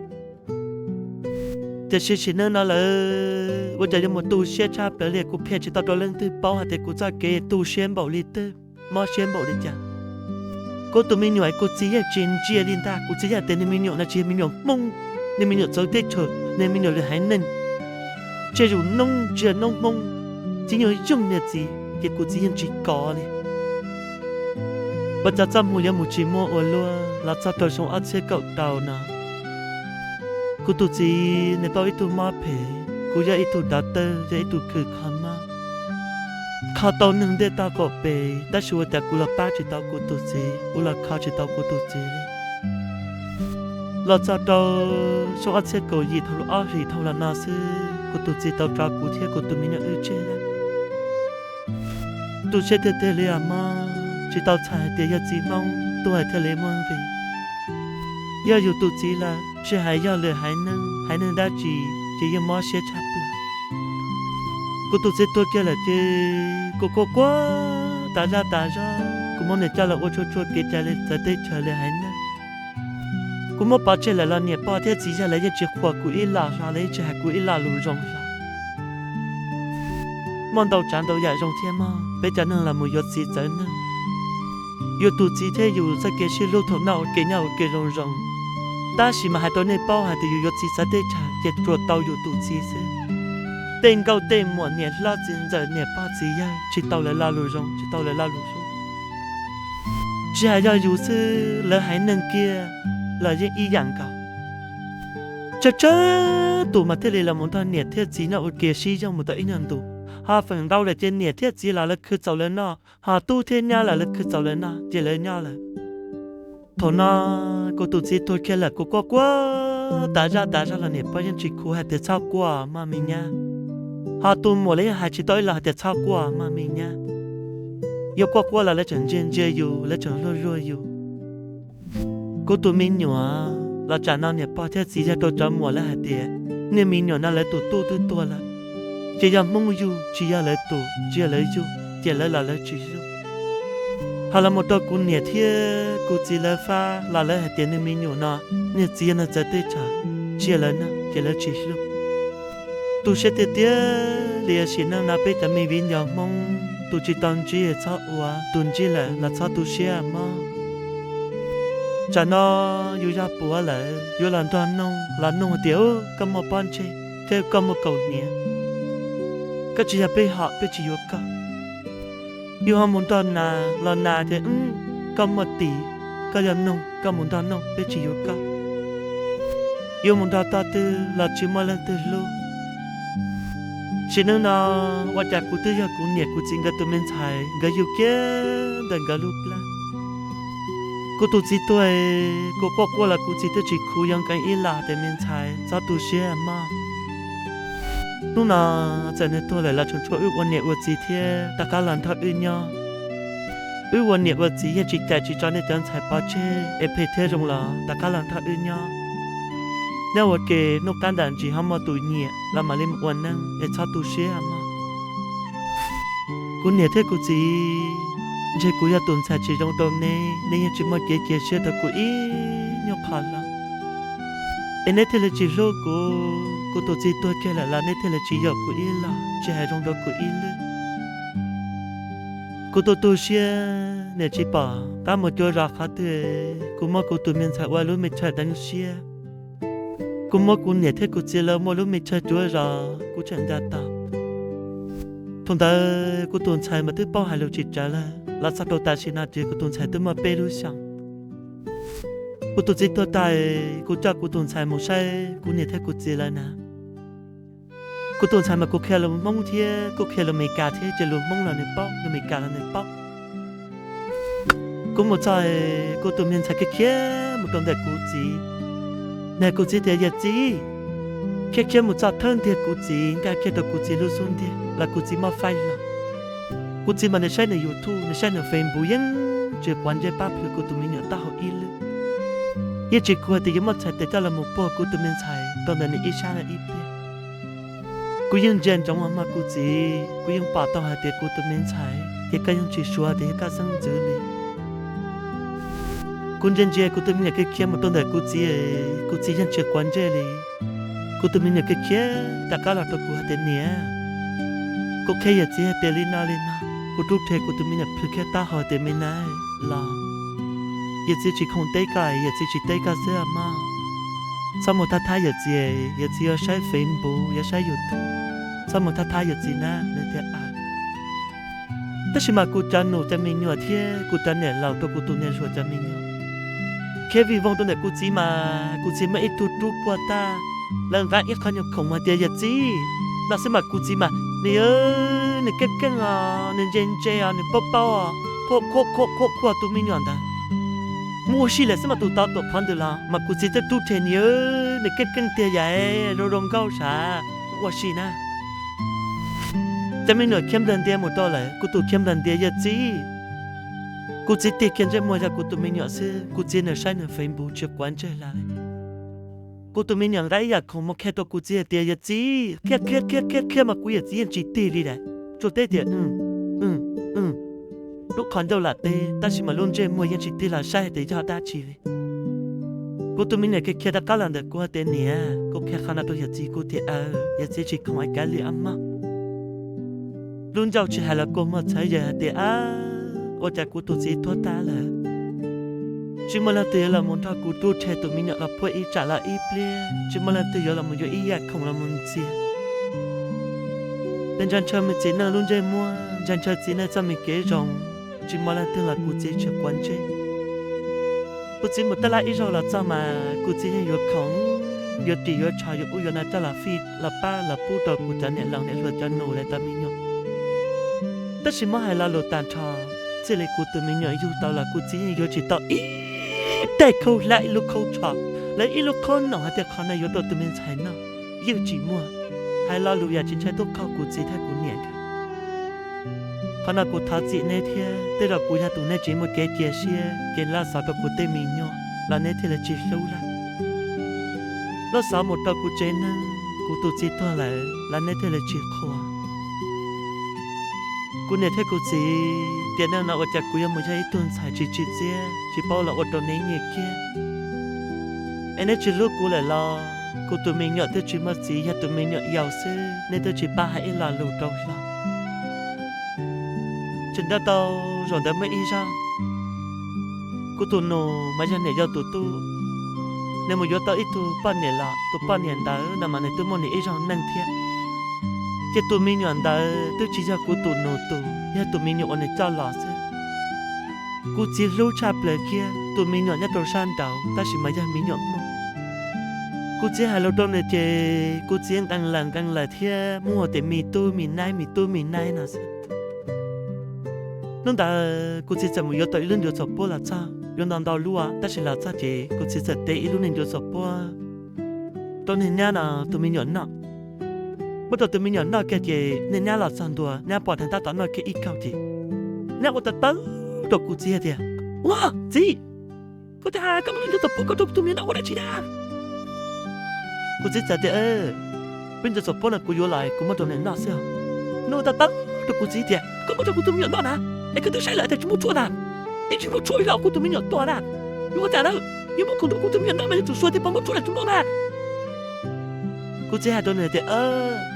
Tiam sis sim neej no lawm ua cas yuav mus tu siab tshaj plaws li, kuv qhia tsis tau rau leej twg paub hais tias kuv txoj kev tu siab npaum li twg, mob siab npaum li cas. Kuv tus me nyuam kuv txiv yeej tsis ntsia li ntag, kuv txiv yeej tias nws me nyuam no tsis yog me nyuam Hmoob, nws me nyuam txawv teb chaws, nws me nyuam lwm haiv neeg, tsiaj yug noob tsis yog noob Hmoob, txiv nyuag yoog niag txiv ces kuv txiv yeej tsis kov li. Ua cas txoj hmoo yuav mus tsis muaj ua luaj los txog rau xyoo ob txhiab kaum rau no, kuv tus txiv nws tau ib tug mob phem, kuv yog ib tug dov tawj, yog ib tug khwv kho mob, kho tau neeg ntiaj teb qaum pem, tab sis ua cas kuv los pab tsis tau kuv tus txiv, kuv los kho tsis tau kuv tus txiv li. Los txog rau xyoo ob txhiab kaum yim thaum lub ob hlis dhau los no xwb, kuv tus txiv tau tso kuv thiab kuv tus me nyuam wb tseg lawm. Tu siab tiag tiag li os mog, tsis tau txhais hais tias yog txiv Hmoob tuag thiaj li muaj nqis. Yog yus tus txiv lawm, tsis hais yog lwm haiv neeg, haiv neeg dab tsi ces yeej mob siab tshaj plaws. Kuv tus txiv tuag kiag lawm ces kuv quaj quaj tas zaj tas zog, kuv muab nws coj los ua tsuag tsuag kev cai li txawv teb chaws li haiv neeg. Kuv muab pov tseg lawm los niam pog thiab txiv yawg lawv yeej tsis qhuas kuv ib los hlo, lawv yeej tsis hais kuv ib lo lus zoo hlo. Muaj ntau tsav ntau yam zoo thiab mog, peb cov neeg los mus yuav txiv txawv neeg. Yus tus txiv thiab yus txoj kev sib hlub thaum noj ua ke nyob ua ke zoo zoo, tab sis mas hais rau nej paub hais tias yus yuav txiv txawv teb chaws ces tsuas tau yus tus txiv xwb. Tej nkauj tej muam niam hlob txiv ntxawm niam pog txiv yawg tsis tau lawv lo lus zoo, tsis tau lawv lo lus hlub. Tsis hais yog yus xwb, lawv haiv neeg kiag los yeej ib yam nkaus. Tsawg tsawg tus mas thiaj li los mus nrog niam thiab txiv nyob ua ke sib yoog mus tau ib nyuag ntus. Ho feem ntau lawm ces niam thiab txiv los lawv khwv txaus lawv noj, ho tub thiab nyab los lawv khwv txaus lawv noj ces lawv nyob lawm. Thaum no kuv tus txiv tuag kiag lawm, kuv quaj quaj tas zaj tas zog los niam pog yeej tsis khuv hais tias txhob quaj mog me nyab. Ho tus muam los yeej hais tsis tau ib los hais tias txhob quaj mog me nyab. Yuav quaj quaj los lawv tseem ntsia ntsia yus, lawv tseem luag luag yus. Kuv tus me nyuam los tsam no niam pog thiab txiv yog rau cov muam lawv hais tias niag me nyuam no lawv tus tub twb tuag lawm, ces yog Hmoob yug tsis yog lawv tus, tsis yog lawv yug ces lawv los lawv tsis yug. Ho los mus rau kuv niam thiab kuv txiv lawv fab los lawv hais tias niag me nyuam no niag txiv yog neeg txawv teb chaws, tsis yog lawv neeg ces lawv tsis hlub. Tu siab tiag tiag li, sim neej no peb cov me viv ncaus Hmoob tus tsis tau ntsib txhob ua, tus ntsib lawm los txhob tu siab mog. Tsam no yus yog puav lawm yuav los nrog noog los noog hais tias koj muaj pob ntseg thiab koj muaj kaus hniav, koj tsis yog peb hom peb tsis yuav koj. Yus ho mus nrog nas los nas tias koj muaj tis, koj yog noog koj mus nrog noog peb tsis yuav koj. Yuav mus nrog tog twg los tsis muaj leej twg hlub. Sim neej no ua cas kuv twb yog kuv niam kuv txiv nkawd tus me ntxhais, nkawd yug kiag ntawm nkawd lub plab. Kuv tus txiv tuag, kuv quaj quaj los kuv txiv twb tsis khuv yuav nkees ib los tias me ntxhais txhob tu siab mog. Hnub no txawm nws tuag lawm los tseem tshuav wb ua niam ua txiv thiab rov qab los nrog wb nyob. Wb ua niam ua txiv yeej tsis cais tsis tso nej cov ntxhais pov tseg es phem thiab zoo los rov qab los nrog wb nyob. Nyob ua ke hnub qab ntam ntsis ho muaj tus nyiam los mam li mus ua neej es txhob tu siab mog. Kuv niam thiab kuv txiv, ntshe kuv yog tus ntxhais tsis zoo rau neb, neb yeej tsis muaj kev cia siab rau kuv ib nyuag qho los, es neb thiaj li tsis hlub kuv. Kuv tus txiv tuag kiag lawm los neb thiaj li tsis yaum kuv ib los, tsis hais zoo rau kuv ib lwm. Kuv tu tu siab, niam tsis pom qab mus cuav zos qhov twg, kuv muab kuv tus me ntxhais ua lub me chaw deev siab. Kuv muab kuv niam thiab kuv txiv lawv muaj lub me chaw cuav zos kuv tseem nco tau. Thaum ntawd kuv tus ntxhais mas twb paub hais lus tsis tsawv lawm, los txog rau tam sim no ces kuv tus ntxhais twb muaj peb lub xyoos. Kuv tus txiv tuag tas, kuv coj kuv tus ntxhais mus saib kuv niam thiab kuv txiv lawv na. Kuv tus ntxhais mas kuv qhia lus Hmoob thiab kuv qhia lus Meskas thiab ces lus Hmoob los nws paub, lus Meskas los nws paub. Kuv mus txog, kuv tus me ntxhais khiav khiav mus rau ntawm kuv txiv. Nws hais kuv txiv tias, yawm txiv, khiav khiav mus txog thawj ntiag kuv txiv nkag kiag rau kuv txiv lub xub ntiag los kuv txiv muab faib los. Kuv txiv mas nws saib nws YouTube, nws saib nws Facebook yeej tsis quav ntsej pab plhws kuv tus me nyuam taub hau ib lwm. Yeej tsis khuv hais tias yuav muab txhais tes coj los mus puag kuv tus me ntxhais rau ntawm nws ib sab ib pliag. Kuv yeej ntsia ntsoov mog kuv txiv, kuv yeej pom tau hais tias kuv tus me ntxhais ces koj yeej tsis suav tias yog koj xeeb ntxwv li. Kuv ntsia ntsia kuv tus me nyuam khiav khiav mus rau ntawm kuv txiv, kuv txiv yeej tsis quav ntsej li. Kuv tus me nyuam khiav khiav rov qab los rau kuv hais tias, niam, kuv qhia yawm txiv hais tias li no li no. Kuv rub rhe kuv tus me nyuam plhws kiag taub hau tias, me na, los, yawm txiv tsis khoom teb koj, yawm txiv tsis teb koj xwb mog. Txhob mus thab thab yawm txiv, yawm txiv yuav saib Facebook, yuav saib YouTube, txhob mus thab thab yawm txiv na, nws tias. Tab sis mas kuv cov nus cov me nyuam thiab kuv cov niam laus rau kuv tus niam hluas cov me nyuam khiav vij voog rau ntawm kuv txiv mas kuv txiv muaj ib tug rub puag tag, lawv nqa ib qho nyuag khoom mas tias yawm txiv no xwb mas kuv txiv mas nws, nws keej keej os, nws ntse ntse os, nws paub paub os, khuaj khuaj khuaj khuaj tus me nyuam ntawd. Muaj ua si lawm xwb mas tus tod tuam qhov ntawd los mas kuv txiv twb rub rhe nws, nws keej keej tiag yam zoo zoo nkauj sav, muaj ua si na. Cov me nyuam khiav nplawg ntiav mus rau lawm, kuv tus khiav nplawg ntiav, yawm txiv. Kuv txiv tig kiag ntsej muag yog kuv tus me nyuam xwb, kuv txiv nws saib nws Facebook tsis quav ntsej lawm. Kuv tus me nyuam nqa ib yam khoom mus qhia rau kuv txiv hais tias yawm txiv, qhia qhia qhia qhia qhia mas kuv yawm txiv yeej tsis tig li lawm, tsuas teb tias, lub qhov ncauj lam teb tab sis mas lub ntsej muag yeej tsis tig los saib hais tias yog dab tsi li. Kuv tus me nyuam khiav khiav rov qab los ntawm kuv hais tias niam, kuv qhia qhov no rau yawm txiv, kuv tias aw, yawm txiv tsis khoom ua kav liam mog. Lub ncauj tsis hais los kua muag txhawv yawg hais tias, ab, ua cas kuv tus txiv tuag tag lawm. Tsis muaj leej twg yuav los mus nrog kuv rub rhe tus me nyuam los puag ib tsam los ib pliag, tsis muaj leej twg yuav los mus yuav ib yam khoom los mus ntxias. Nws ntshaw ntshaw me txiv neej lub ntsej muag, ntshaw ntshaw txiv neej txoj me kev zoo, tsis muaj leej twg los kuv txiv tsis quav ntsej. Kuv txiv mus tab laj ib zaug los txog mas kuv txiv yeej yuav khoom, yuav ris yuav tsho yuav ub yuav no coj los fij los pab los pub rau kuv cov niam laus niam hluas cov nus lawv tau me nyuam. Tab sis muab hais lo lus tag nrho, txij li kuv tus me nyuam yug tau los kuv txiv yeej yuav tsis tau ib daim khau hlab ib lub khaub tsho los ib lub khaub noom hais tias qhov no yuav rau tus me ntxhais noj, yeej tsis muaj. Hais lo lus yam tsis ntshai tuaj qaug kuv txiv thiab kuv niam nkawd. Qhov no kuv thov txim neb thiab, tej zaum kuv yog tus nej tsis muaj kev cia siab ces laj xov rau kuv tej me nyuam los neb thiaj li tsis hlub lawm. Laj xov mus rau kuv tsev neeg, kuv tus txiv tuag lawm los neb thiaj li tsis qhuas. Kuv niam thiab kuv txiv, tiam neej no ua cas kuv yuav mus yog ib tug ntxhais tsis tsim txiaj, tsis paub los ua rau neb nyiam kiag. Es neb tsis hlub kuv lawm los? Kuv tus me nyuam twb tsis muaj txiv, yog tus me nyuam yaus xwb, neb twb tsis pab hais ib lo lus rau hlo. Tseem nco tau zaum ntawd muaj ib zaug, kuv tus nus mas yog niam yau tus tub, nws mus yuav tau ib tug poj niam los, tus poj niam ntawd no mas nws twb muaj nws ib zaug neej thiab. Ces tus me nyuam ntawd twb tsis yog kuv tus nus tus, yog tus me nyuam uas nws coj los xwb. Kuv txiv hlub tshaj plaws kiag tus me nyuam nyob rau sab nraud, tab sis mas yog me nyuam Hmoob. Kuv txiv hais lus rau nws ces kuv txiv nqee lawm nqee lawm thiab muab hu tias me tub me naib me tub me naib no xwb. Hnub ntawd kuv txiv txawm mus yuav tau ib lub ncuav txhuam puab los txog, yuav ntau ntau lub, tab sis los txog ces kuv txiv txawm teb ib lub niag ncuav txhuam puab rau niag nyab no tus me nyuam noj. Muab rau tus me nyuam noj kiag ces niag nyab los txog ntua, nyab pom dheev tab tom noj kiag ib kaug ces nyab ua tawv tawv rau kuv txiv hais tias, Ua txiv, koj twb hais koj muab lub ncuav txhuam puab koj rau kuv tus me nyuam noj ua dab tsi na? Kuv txiv txawm tias, Lub ncuav txhuam puab no kuv yuav los kuv muab rau nws noj xwb. Nws ua tawv tawv rau kuv txiv tias, Koj muab rau kuv tus me nyuam noj na, es koj twb saib lawm tias tsis muaj tshuaj na, es tsis muaj tshuaj los kuv tus me nyuam tuag na, yuav ua cas na? Yuav muab khoom rau kuv tus me nyuam noj mas yuav tsum suav tias puas muaj tshuaj los tsis muaj na. Kuv txiv hais rau nws tias,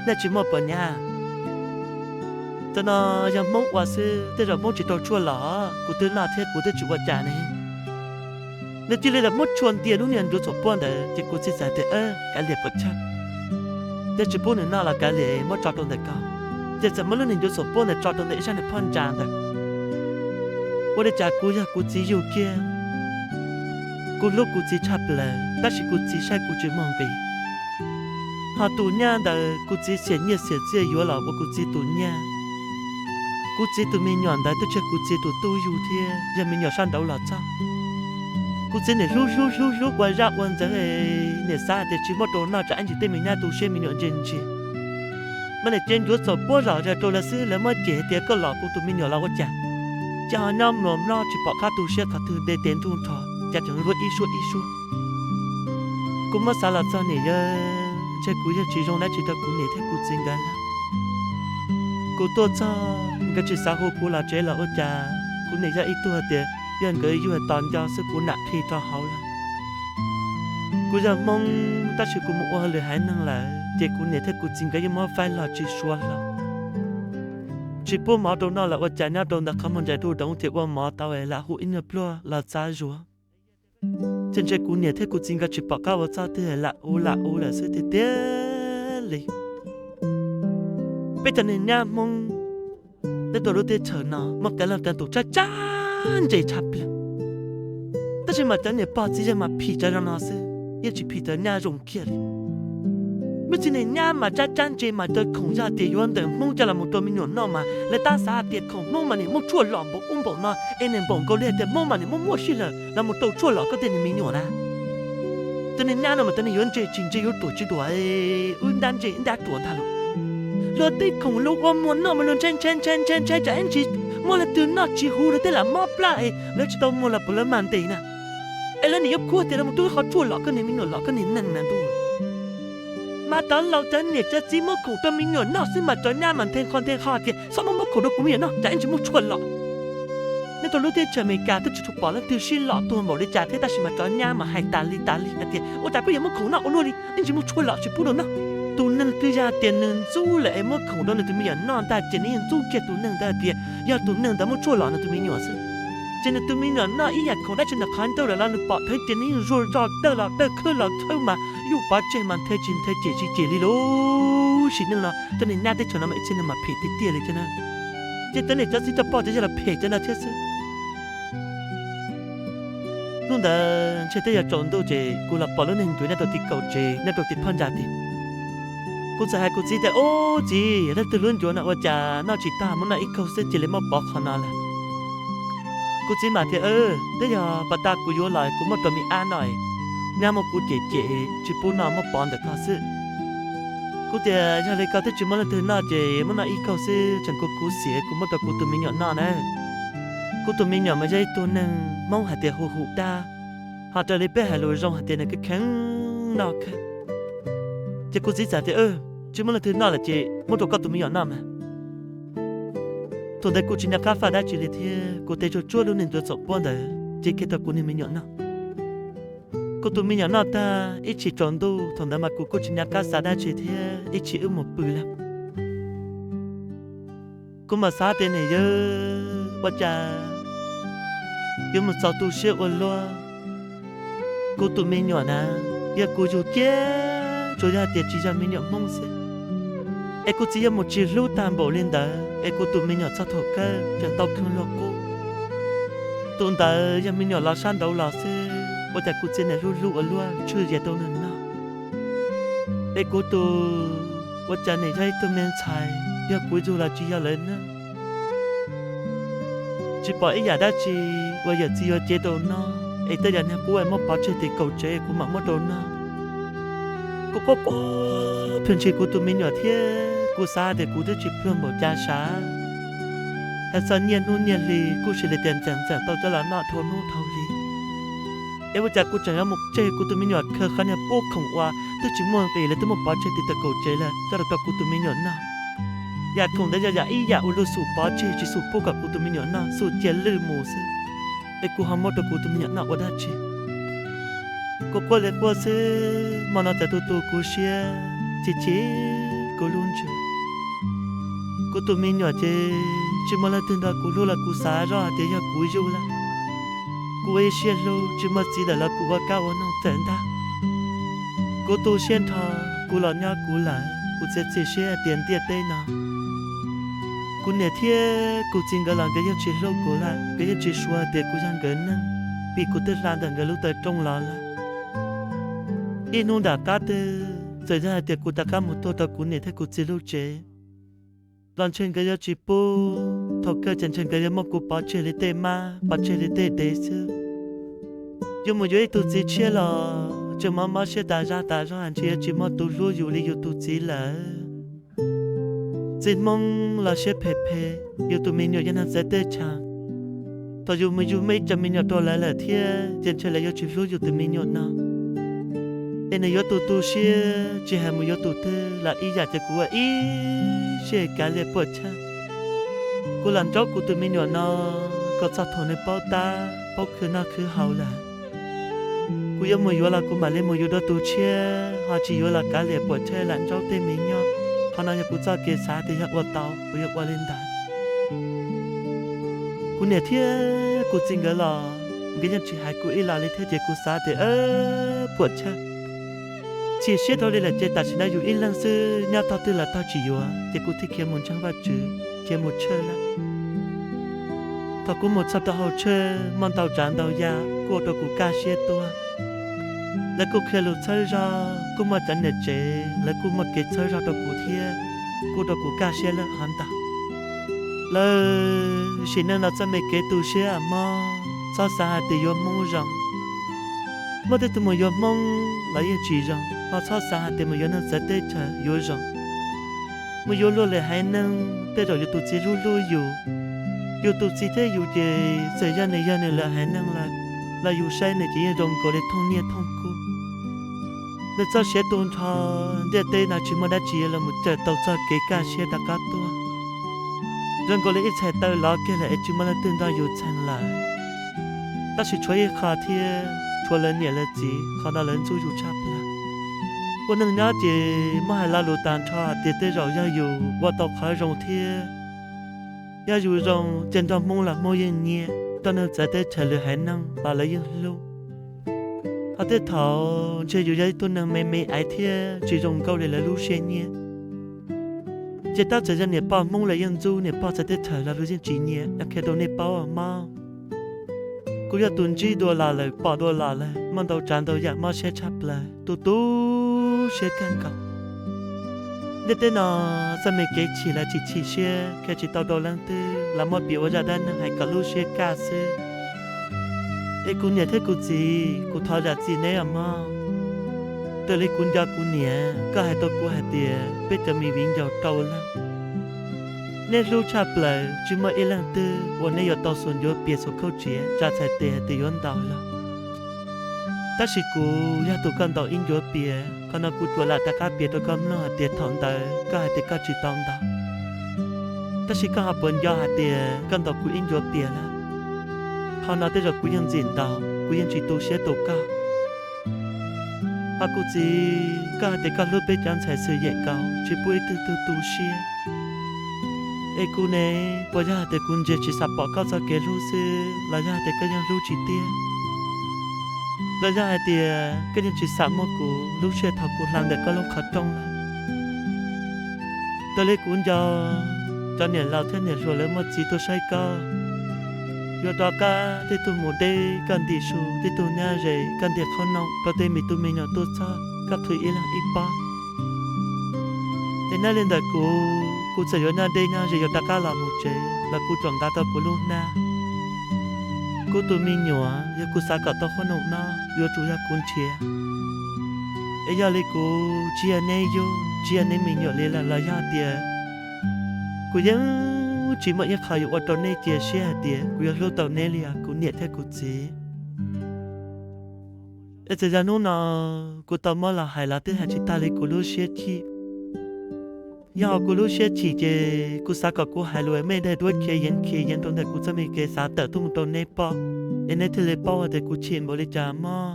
Nej tsis muaj puas nyab, cov no yog Hmoob ua xwb, tej zaum Hmoob tsis rau tshuaj los kuv twb noj thiab kuv twb tsis ua cas ne. Nws cia li muab tshua ntia lub niag ncuav txhuam puab ntawd ces kuv txiv txawm tias, Kav liam puas tsawg, yog tsis pub nws noj los kav liam, muab tso rau ntawm ko. Ces txawm muab lub niag ncuav txhuam puab ntawd tso rau ntawm ib sab niag phab ntsa ntawd. Ua li cas kuv yog kuv txiv yug kiag, kuv hlub kuv txiv tshaj plaws tab sis kuv txiv saib kuv tsis muaj nqis. Ho tus nyab ntawd kuv txiv xiam nyiaj xiam txiaj yuav los ua kuv txiv tus nyab. Kuv txiv tus me nyuam ntawd twb tsis yog kuv txiv tus tub yug thiab, yog me nyuam sab nraud los txog. Kuv txiv nim hlub hlub hlub hlub ua zaj ua ntxeev, nim xav hais tias tsis muab rau noj tsam ib ntsis tej me nyab tu siab me nyuam ntsia ntsia. Mas nim cev ncuav txhuam puab zom zaws rau lawv xwb, lawv muab cem hais tias koj los kuv tus me nyuam los ua cas, ces ho nyob mluas mlob tsis pom qab tu siab qhov twg, nte tes ntuj nrho cas tseem zuab ib suab ib suab. Kuv muab xav los txog nim yog, ntshe kuv yeej tsis zoo dab tsi rau kuv niam thiab kuv txiv nkawd lawm. Kuv tuaj txog nkawd tsis xav hu kuv los tsev los ua cas, kuv nim yog ib tug hais tias yog nkawd yug tos nco xwb kuv nam qhi rau hauv lawm. Kuv yog Hmoob tab sis kuv mus ua hauj lwm haiv neeg lawm ces kuv niam thiab kuv txiv nkawd yeej muab faib los tsis suav hlo. Tsis pub mov rau noj los ua cas nyob rau ntawm qhov muag ntsais ntuj doov ces ua mov tau lam hu ib nyuag pluag los txav zuav. Ces ntshe kuv niam thiab kuv txiv nkawd tsis pom qab ua txoj twg lam ua lam ua lawm xwb tiag tiag li. Peb cov niag nyab Hmoob nyob rau lub teb chaws no muaj qee leej qee tus tsab tsab ntse tshaj plaws, tab sis mas cov niam pog txiv yawg mas phim cov zoo no xwb, yeej tsis phim cov nyab zoo kiag li. Muaj txiv niag nyab mas tsab tsab ntse mas cov khoom yog tias yuav ntawm Hmoob coj los mus rau me nyuam noj mas lawv tab xav hais tias khoom Hmoob mas nim muaj tshuaj lom npaum ub npaum no, es nim npaum nkaus li hais tias Hmoob mas nim muaj muaj sij hawm los mus rau tshuaj lom koj tej niag me nyuam na. Cov niag nyab no mas cov niag yuav ntse tsis ntse yuav ruam tsis ruam, wb ntab ntse wb ntab ruam ntag los. Luag tej khoom luag ua muag noj mas luag ntshai ntshai ntshai ntshai ntshai tsam ib ntsis muaj leej twg noj tsis huv luag tej lam mob plab es lawv tsis tau muag los puas lawv mag ntes na. Es lawv nim yuav khuab tias los mus rau qhov tshuaj lom koj niag me nyuam lom koj niag neeg na ntuj. Mas cov laus cov niam cov txiv muab khoom rau me nyuam noj xwb mas cov nyab mas nthe qho nthe qho tias txhob muab muab khoom rau kuv me nyuam noj tsam ib ntsis muaj tshuaj lom. Nyob rau lub teb chaws Amelikas twb tsis tshua pom leej twg sib lom tuag npaum li cas thiab tab sis mas cov nyab mas hais tas li tas li hais tias ua cas peb yuav muab khoom noj ua luaj li ib ntsis muaj tshuaj lom tsis pub rau noj. Tus neeg twg yog hais tias nws ntxub lawm es muab khoom rau nws tus me nyuam noj ntag ces nws yeej ntxub kiag tus neeg ntawd hais tias yog tus neeg ntawd muab tshuaj lom nws tus me nyuam xwb. Ces nws tus me nyuam noj ib yam khoom dab tsi ntawm qhov ncauj lawm los nws pom dheev ces nws yeej zuag zog dawj los dawj khawb los khawb mas yuj pov tseg mas nthe tsis nthe cem tsis cem li lub sim neej no. Cov niag nyab teb chaws no mas ib txhia neeg mas phem tiag tiag li thiab na. Ces cov niam cov txiv cov pog cov yawg los phem cov no thiab xwb. Hnub ntawd ntshe twb yog tsaus ntuj ces kuv los pom lub niag ncuav nyob rau tim kaum tsev nyob rau tim phab ntsa tid. Kuv txawm hais kuv txiv tias, Ub txiv, leej twg lub ncuav no ua cas noj tsis tag muab noj ib kaug xwb cia li muab pov qhov no lawm. Kuv txiv mam tias, Twb yog pas tas kuv yuav los kuv muab rau me ab noj, nyab muab kuv cem cem tsis pub noj muab pov ntawm ko xwb. Kuv tias, Yog li koj twb tsis muab leej twg noj ces muab noj ib kaug xwb tseem kuv kuv xiam kuv muab rau kuv tus me nyuam noj na. Kuv tus me nyuam mas yog ib tug neeg Hmoob hais tias hu hu dab, ho raws li peb hais lus zoo hais tias nws kheev kheev noj kawg. Ces kuv txiv txawm tias, Tsis muab leej twg noj lawm ces muab rau koj tus me nyuam noj mas. Thaum ntawd kuv tsis nco qab faj dab tsi li thiab kuv tes tsuag tsuag lub niag ncuav txoom puab ntawd ces kiag rau kuv niag me nyuam noj. Kuv tus me nyuam noj tag ib chim tsaus ntuj thaum ntawd mas kuv kuj tsis nco qab xav dab tsi thiab ib chim wb mus pw lawm. Kuv mam xav tias nim yawg ua cas yuav mus txaus tu siab ua luaj. Kuv tus me nyuam na, yog kuv yug ciaj tsuas yog hais tias tsis yog me nyuam Hmoob xwb, es kuv txiv yuav mus tsis hlub tag npaum li ntawd es kuv tus me nyuam txog thaum kawg tseem tau khwv luag qub. Tus ntawd yog me nyuam los sab nraud los xwb, ua cas kuv txiv nim hlub hlub ua luaj tshwj yam rau nws noj. Es kuv tus ua cas nim yog ib tug me ntxhais, yog kuv yug los tsis yog lawv neeg. Tsis pom ib yam dab tsi uas yawm txiv yuav cev rau noj es tej yam niag qub muab pov tseg tim kaum tsev kuv mam muab rau noj. Kuv quaj quaj plhws ntshis kuv tus me nyuam thiab kuv xav tias kuv twb tsis pluag npaum cas sav, hais txog nyiaj hnub nyiaj hli kuj sis li tias ntxeem ntxeem tau coj los noj dhau hnub dhau hli. Es ua cas kuv tseem yuav mus tseg kuv tus me nyuam khaws qhov niag pub khoom uas twb tsis muaj nqis lawv twb muab pov tseg tim kaum tsev lawm coj los rau kuv tus me nyuam noj. Yam khoom ntawd yog yam ib yam ua luaj xum pov tseg tsis xum pub kom kuv tus me nyuam noj, xum cia lwj mus xwb, es kuv ho muab rau kuv tus me nyuam noj ua dab tsi? Kuv quaj li quaj xwb, hmo no txawm tu tu kuv siab, chim chim kuv lub ntsws. Kuv tus me nyuam ces tsis muaj leej twg nrog kuv hlub los kuv xav zoj hais tias yog kuv yug lawm. Kuv ua ib siab hlub tsis muaj txiv lawm los kuv ua kab ua noog txawm ntag. Kuv tu siab nrho, kuv los nyob kuv lawm, kuv txiav txim siab hais tias ntiaj teb no kuv niam thiab kuv txiv nkawd los nkawd yeej tsis hlub kuv lawm, nkawd yeej tsis suav tias kuv yog nkawd neeg, vim kuv twb hla ntawm nkawd lub taw rooj los lawm. Ib hnub nram qab twg txawm yog hais tias kuv rov qab mus tuag rau kuv niam thiab kuv txiv lub tsev los ntshe nkawd yuav tsis pub, thaum kawg ces ntshe nkawd yuav muab kuv pov tseg li tej mab pov tseg li tej dev xwb. Yuav mus yuav ib tug txiv tshiab los tseem mob mob siab tas zaj tas zog, ntshe yuav tsis muaj tus hlub yus li yus tus txiv lawm. Txiv Hmoob los siab phem phem, yus tus me nyuam yog neeg txawv teb chaws, thaum yus mus yug muaj ib co me nyuam rau lawv lawm thiab ces ntshe lawv yuav tsis hlub yus tus me nyuam no. Es nws yuav tus tu siab tsis hais mus yuav tus twg los ib yam ces kuv ua ib siab kav liam puam chawj. Kuv lam nraub kuv tus me nyuam no kom txog thaum nws paub tab paub khwv noj khwv haus lawm. Kuv yuav mus yuav los kuv mam li mus yuav dua tus tshiab, ho tsis yuav los kav liam puam chawj lam nraub tej me nyuam. Qhov no yog kuv txoj kev xav tias yog ua tau kuv yuav ua li ntawd. Kuv niam thiab kuv txiv nkawd los nkawd yeej tsis hais kuv ib los li thiab ces kuv xav tias puam chawj. Chim siab dhau li lawm ces tam sim no yus ib leeg xwb nyob tog twg los tog tsis yuav ces kuv thiaj khiav mus ntseeg Vajtswv, khiav mus tshawj lawm. Thaum kuv mus txog rau hauv tshawj muaj ntau tsav ntau yam kuj ua rau kuv kaj siab tuaj. Lawv kuj qhia lus txhawb zog, kuj muaj cov niam tsev lawv kuj muaj kev txhawb zog rau kuv thiab, kuj rau kuv kaj siab lawm hov ntag. Lawv sim neej no txoj me kev tu siab mob, txhob xav hais tias yuav Hmoob zoo. Muaj tej tug mus yuav Hmoob los yeej tsis zoo, ho txhob xav hais tias mus yuav neeg txawv teb chaws yuav zoo. Mus yuav luag lwm haiv neeg tej zaum yus tus txiv hlub hlub yus, yus tus txiv thiab yus ces txawm yog nws yog nws lwm haiv neeg lawm los yus saib nws ces yeej zoo nkaus li thooj niaj thooj kub. Nws txoj siav tu nrho, ntiaj teb no tsis muaj dab tsi los mus cawm tau txoj kev kaj siab rov qab tuaj. Zoo nkaus li ib txhais taw lov kiag lawm es tsis muaj leej twg nrog yus txheem lawm. Tab sis tshuav ib qho thiab, tshuav lawv niam lawv txiv, qhov no lawv ntxub yus tshaj plaws. Ua neeg nyob ces muab hais lo lus tag nrho hais tias tej zaum yog yus ua tau qhov zoo thiab, yog yus zoo ces nrog Hmoob los Hmoob yeej nyiam, nrog neeg txawv teb chaws lwm haiv neeg los lawv yeej hlub. Ho tej thaum ntshe yus yog ib tug neeg me me aiv thiab tsis zoo nkauj li lawv lub siab nyiam, ces tab txawm yog niam pog Hmoob lawv yeej ntxub, niam pog txawv teb chaws los luag yeej tsis nyiam, qhia rau nej paub os mog. Kuv yog tus ntsib dua los lawm, pom dua los lawm, muaj ntau tsav ntau yam mob siab tshaj plaws, tu tu siab kawg nkaus. Ntiaj teb no txoj me kev chim los tsis chim siab, qhia tsis tau rau leej twg, los muab piav ua zaj dab neeg hais kom lub siab kaj xwb. Es kuv niam thiab kuv txiv, kuv thov zam txim neb os mog. Raws li kuv nco kuv niam, koj hais rau kuv hais tias peb cov me viv ncaus rau leej, neb hlub tshaj plaws, tsis muaj ib leej twg uas neb yuav tau xuas ncuav pias xuas khaub tsiav tsa txhais tes hais tias yuav ntaus los. Tab sis kuv yog tus koj ntaus ib ncuav pias, qhov no kuv tsuas lam rov qab piav rau koj mloog hais tias thaum ntawd koj hais tias koj tsis tau ntaus. Tab sis koj ho puas nco hais tias koj ntaus kuv ib ncuav pias lawm? Qhov no tej zaum kuv yeej ntxim ntaus, kuv yeej tsis tu siab rau koj. Ho kuv txiv, koj hais tias koj hlub peb cov ntxhais xwm yem nkaus, tsis pub ib tug twg tu siab. Es kuv ne, puas yog hais tias kuv ntsia tsis xav pom koj txoj kev hlub xwb, los yog hais tias koj yeej hlub tsis tiag? Los yog hais tias koj yeej tsis xav muaj kuv lub sij hawm thaum kuv hla ntawm koj lub qhov rooj lawm? Raws li kuv nco, cov niam laus thiab niam hluas lawv muaj txiv tuaj saib koj, yuav rov qab tej tug mus deb koj ntim su, tej tug nyab ze koj ntiag qhob noom, rau tej me tub me nyuam tuaj txog koj qhwv ib leeg ib pob. Es nyob li ntawm kuv, kuv txawm yuav nyob deb nyob ze yuav rov qab los mus tsev los kuv tsuas ntav tau kuv lub hnab. Kuv tus me nyuam yog kuv xav kom tau qhob noom no yuav tsum yog kuv nrhiav. Es yog li kuv tsis yog neb yug, tsis yog neb me nyuam li lawm los yog tias kuv yeej tsis muaj ib qho yuav ua rau neb cia siab hais tias kuv yuav hlub tau neb li os kuv niam thiab kuv txiv. Es txawm yog hnub no kuv tau muab los hais los twb hais tsis tag li kuv lub siab chim. Yog kuv lub siab chim ces kuv xav kom kuv hais lus mej daig duab khiav yeev khiav yeev rau ntawm kuv txoj me kev xav tawm tuaj mus rau neb pom, es neb thiaj li paub hais tias kuv chim npaum li cas mog.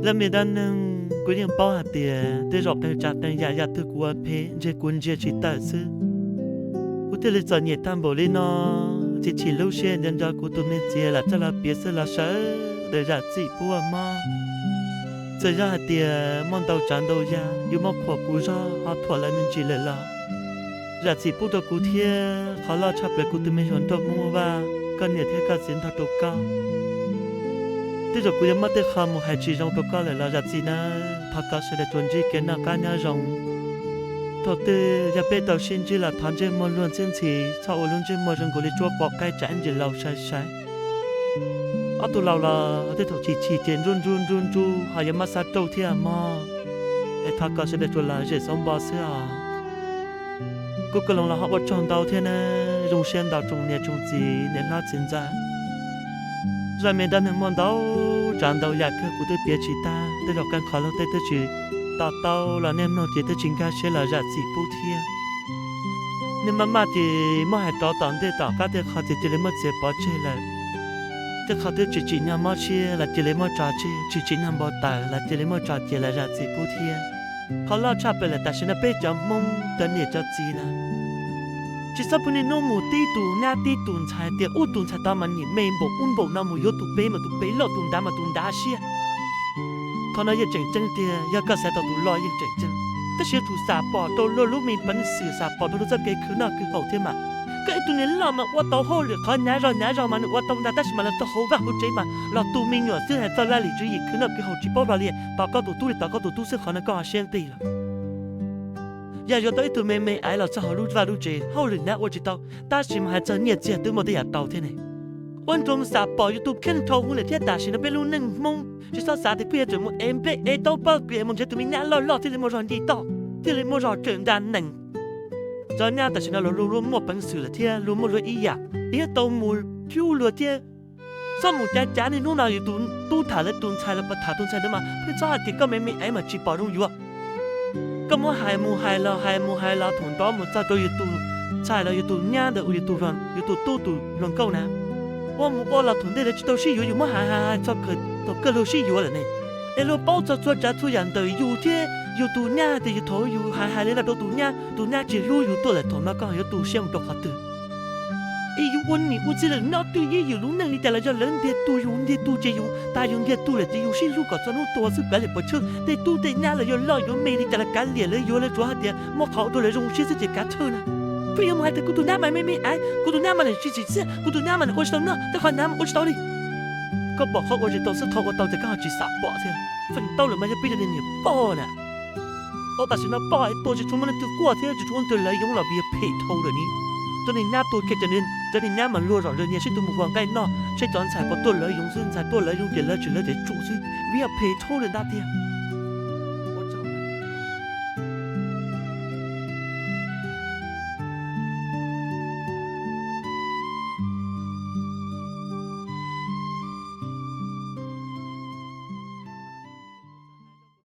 Zaj me dab neeg kuv yeej paub hais tias tej zaum qee tsav qee yam yam twg kuv ua phem ntshe kuv ntsia tsis tawm xwb. Kuv thiaj li txom nyem tag npaum li no, chim chim lub siab nco nco kuv tus me txiv lam txawj los piav xwb los sawv daws zam txim pub mog. Txawm yog hais tias muaj ntau tsav ntau yam yus muab qhuas kuv zog ho thuam lawv me ntsis lawm los zam txim pub rau kuv thiab. Qhov loj tshaj plaws kuv tus me hluas nraug Hmoob Vaj, koj niam thiab koj txiv nrog rau koj. Tej zaum kuv yuav muab tej qho mus hais tsis zoo rau koj lawm los zam txim nawb. Thov kom sawv daws tsuas ntsib kev noj qab nyob zoo. Thaum twg yog peb tau sib ntsib los thov ntsej muag luag ntxhi ntxhi, txhob ua lub ntsej muag zoo nkaus li tsuab quav qaib tsam ib ntsis laus sai sai. Ob tug laus los tej thaum chim chim ces nruj nruj nruj nruj ho yuav muab xav rauj thiab mog. Es thov kom sawv daws tsuas lom zem xauv npo xwb os. Kuv Koos Loos los ho ua tsaug ntau thiab na, zoo siab ntau tsoom niam tsoom txiv niam hlob txiv ntxawm. Zaj me dab neeg muaj ntau tsav ntau yam kawg kuv twb piav tsis tag, tej zaum qee qhov luag tej twb tsis to taub los nej mloog ces twb tsis nkag siab los zam txim pub thiab. Nej maj maj ces muab hais rov tom ntej tom qab tej qho ces cia li muab txiav pov tseg lawm. Tej qho twb tsis tsim nyog mob siab los cia li muab tso tseg, tsis tsim nyog npau taws los cia li muab tso cia los zam txim pub thiab. Qhov loj tshaj plaws lawm tam sim no peb cov Hmoob cov niam cov txiv na, tsis txhob pub niaj hnub mus tib tus nyab tib tus ntxhais tias ub tus ntxhais tod mas nim me npaum ub npaum no mus yuav tus pem mas tus pem loj, tus nrad mas tus nrad siab. Qhov no yeej tseem ceeb tiag, yog koj xav tau tus loj yeej tseem ceeb, tab sis yuav tsum xam pom rau luag lub me peev xwm, xam pom rau luag txoj kev khwv noj khwv haus thiab mas. Koj ib tug niag loj mas ua tau hauj lwm qhov hnyav zog hnyav zog mas nws ua tau ntag, tab sis mas los txog hauv vaj hauv tsev mas los tu me nyuam xwb, hais txoj laj lim tswv yim khwv noj khwv haus tsis paub hlo li, tos koj tus tub li tos koj tus tub xwb, qhov no koj ho siab nqig los? Yog yuav tau ib tug me me aiv los txog hauv lub vaj lub tsev, hauj lwm hnyav ua tsis tau, tab sis mas hais txog nyiaj txiag twb muaj tej yam tau thiab ne. Ua ntsoov xam pom yus tus kheej dhau hwv lawm thiab. Tam sim no peb lub neej Hmoob tsis txhob xav tias pheej yuav tsum mus ev nplej ev taub pab kws mus nrhiav tus me nyab loj loj thiaj li muaj zog nti toj, thiaj li muaj zog tseem nra nees. Cov nyab tam sim no luag luag muaj peev xwm lawm thiab luag muaj luag ib yam, thiab tau mus cub luag thiab. Txhob mus cav cav niaj hnub no yus tus tub tham lawv tus ntxhais los tham tus ntxhais ntawd mas pheej txhob hais tias koj me me aiv mas tsis pom zoo yuav. Koj muab hais mus hais los hais mus hais los thaum ntawd mus txog rau yus tus ntxhais los yus tus nyab ntawd, yus tus, yus tus tub tus hluas nkauj na, ua mus ua los thaum ntej lawv tsis tau sib yuav yus muab hais hais hais txog kawg luag sib yuav lawm ne. Es luag paub txog txhua tsav txhua yam ntawm yus thiab yus tus nyab tias yus thaum yus hais hais li no rau tus nyab, tus nyab tsis hlub yus tuaj lawm, thaum no koj yuav tu siab mus rau qhov twg? Es yus ua niam ua txiv lawm nyob twj ywm yus lub neej li cas los yog lawv ntiag tug yus ntiag tug ces yus tas, yus ntiag tug lawm ces yus sib hlub kom txog hnub tuag xwb, kav liam pov tseg. Tej tub tej nyab los yuav loj yuav me li cas los kav liam, lawv yuav lawv tsuav hais tias muab qhov ua rau lawv zoo siab xwb ces kav tseg na. Pheej yuav mus hais tias kuv tus nyab mas me me aiv, kuv tus nyab mas nws tsis tsim txiaj, kuv tus nyab mas nws ua tsis tau noj tej qhov hnyav mas ua tsis tau li. Koj pom qhov ua tsis tau xwb, qhov ua tau ces koj ho tsis xav pom thiab. Feem ntau lawm mas yog peb cov niag niam pog na. Tau tam sim no pog tua tsis tshua muaj leej twg quaj thiab tsis tshua muaj leej twg lawv yoov los vim yog phem dhau lawm ni. Cov niag nyab tuag kiag, cov niag nyab mas luag zom zaws, niag sib tw mus ua nqaij noj, seb cov ntxhais puas tuaj lawv yoov xwb, ntxhais tuaj lawv yoov ces lawv tsis lawv ces tsum xwb, vim yog phem dhau lawm ntag tiag.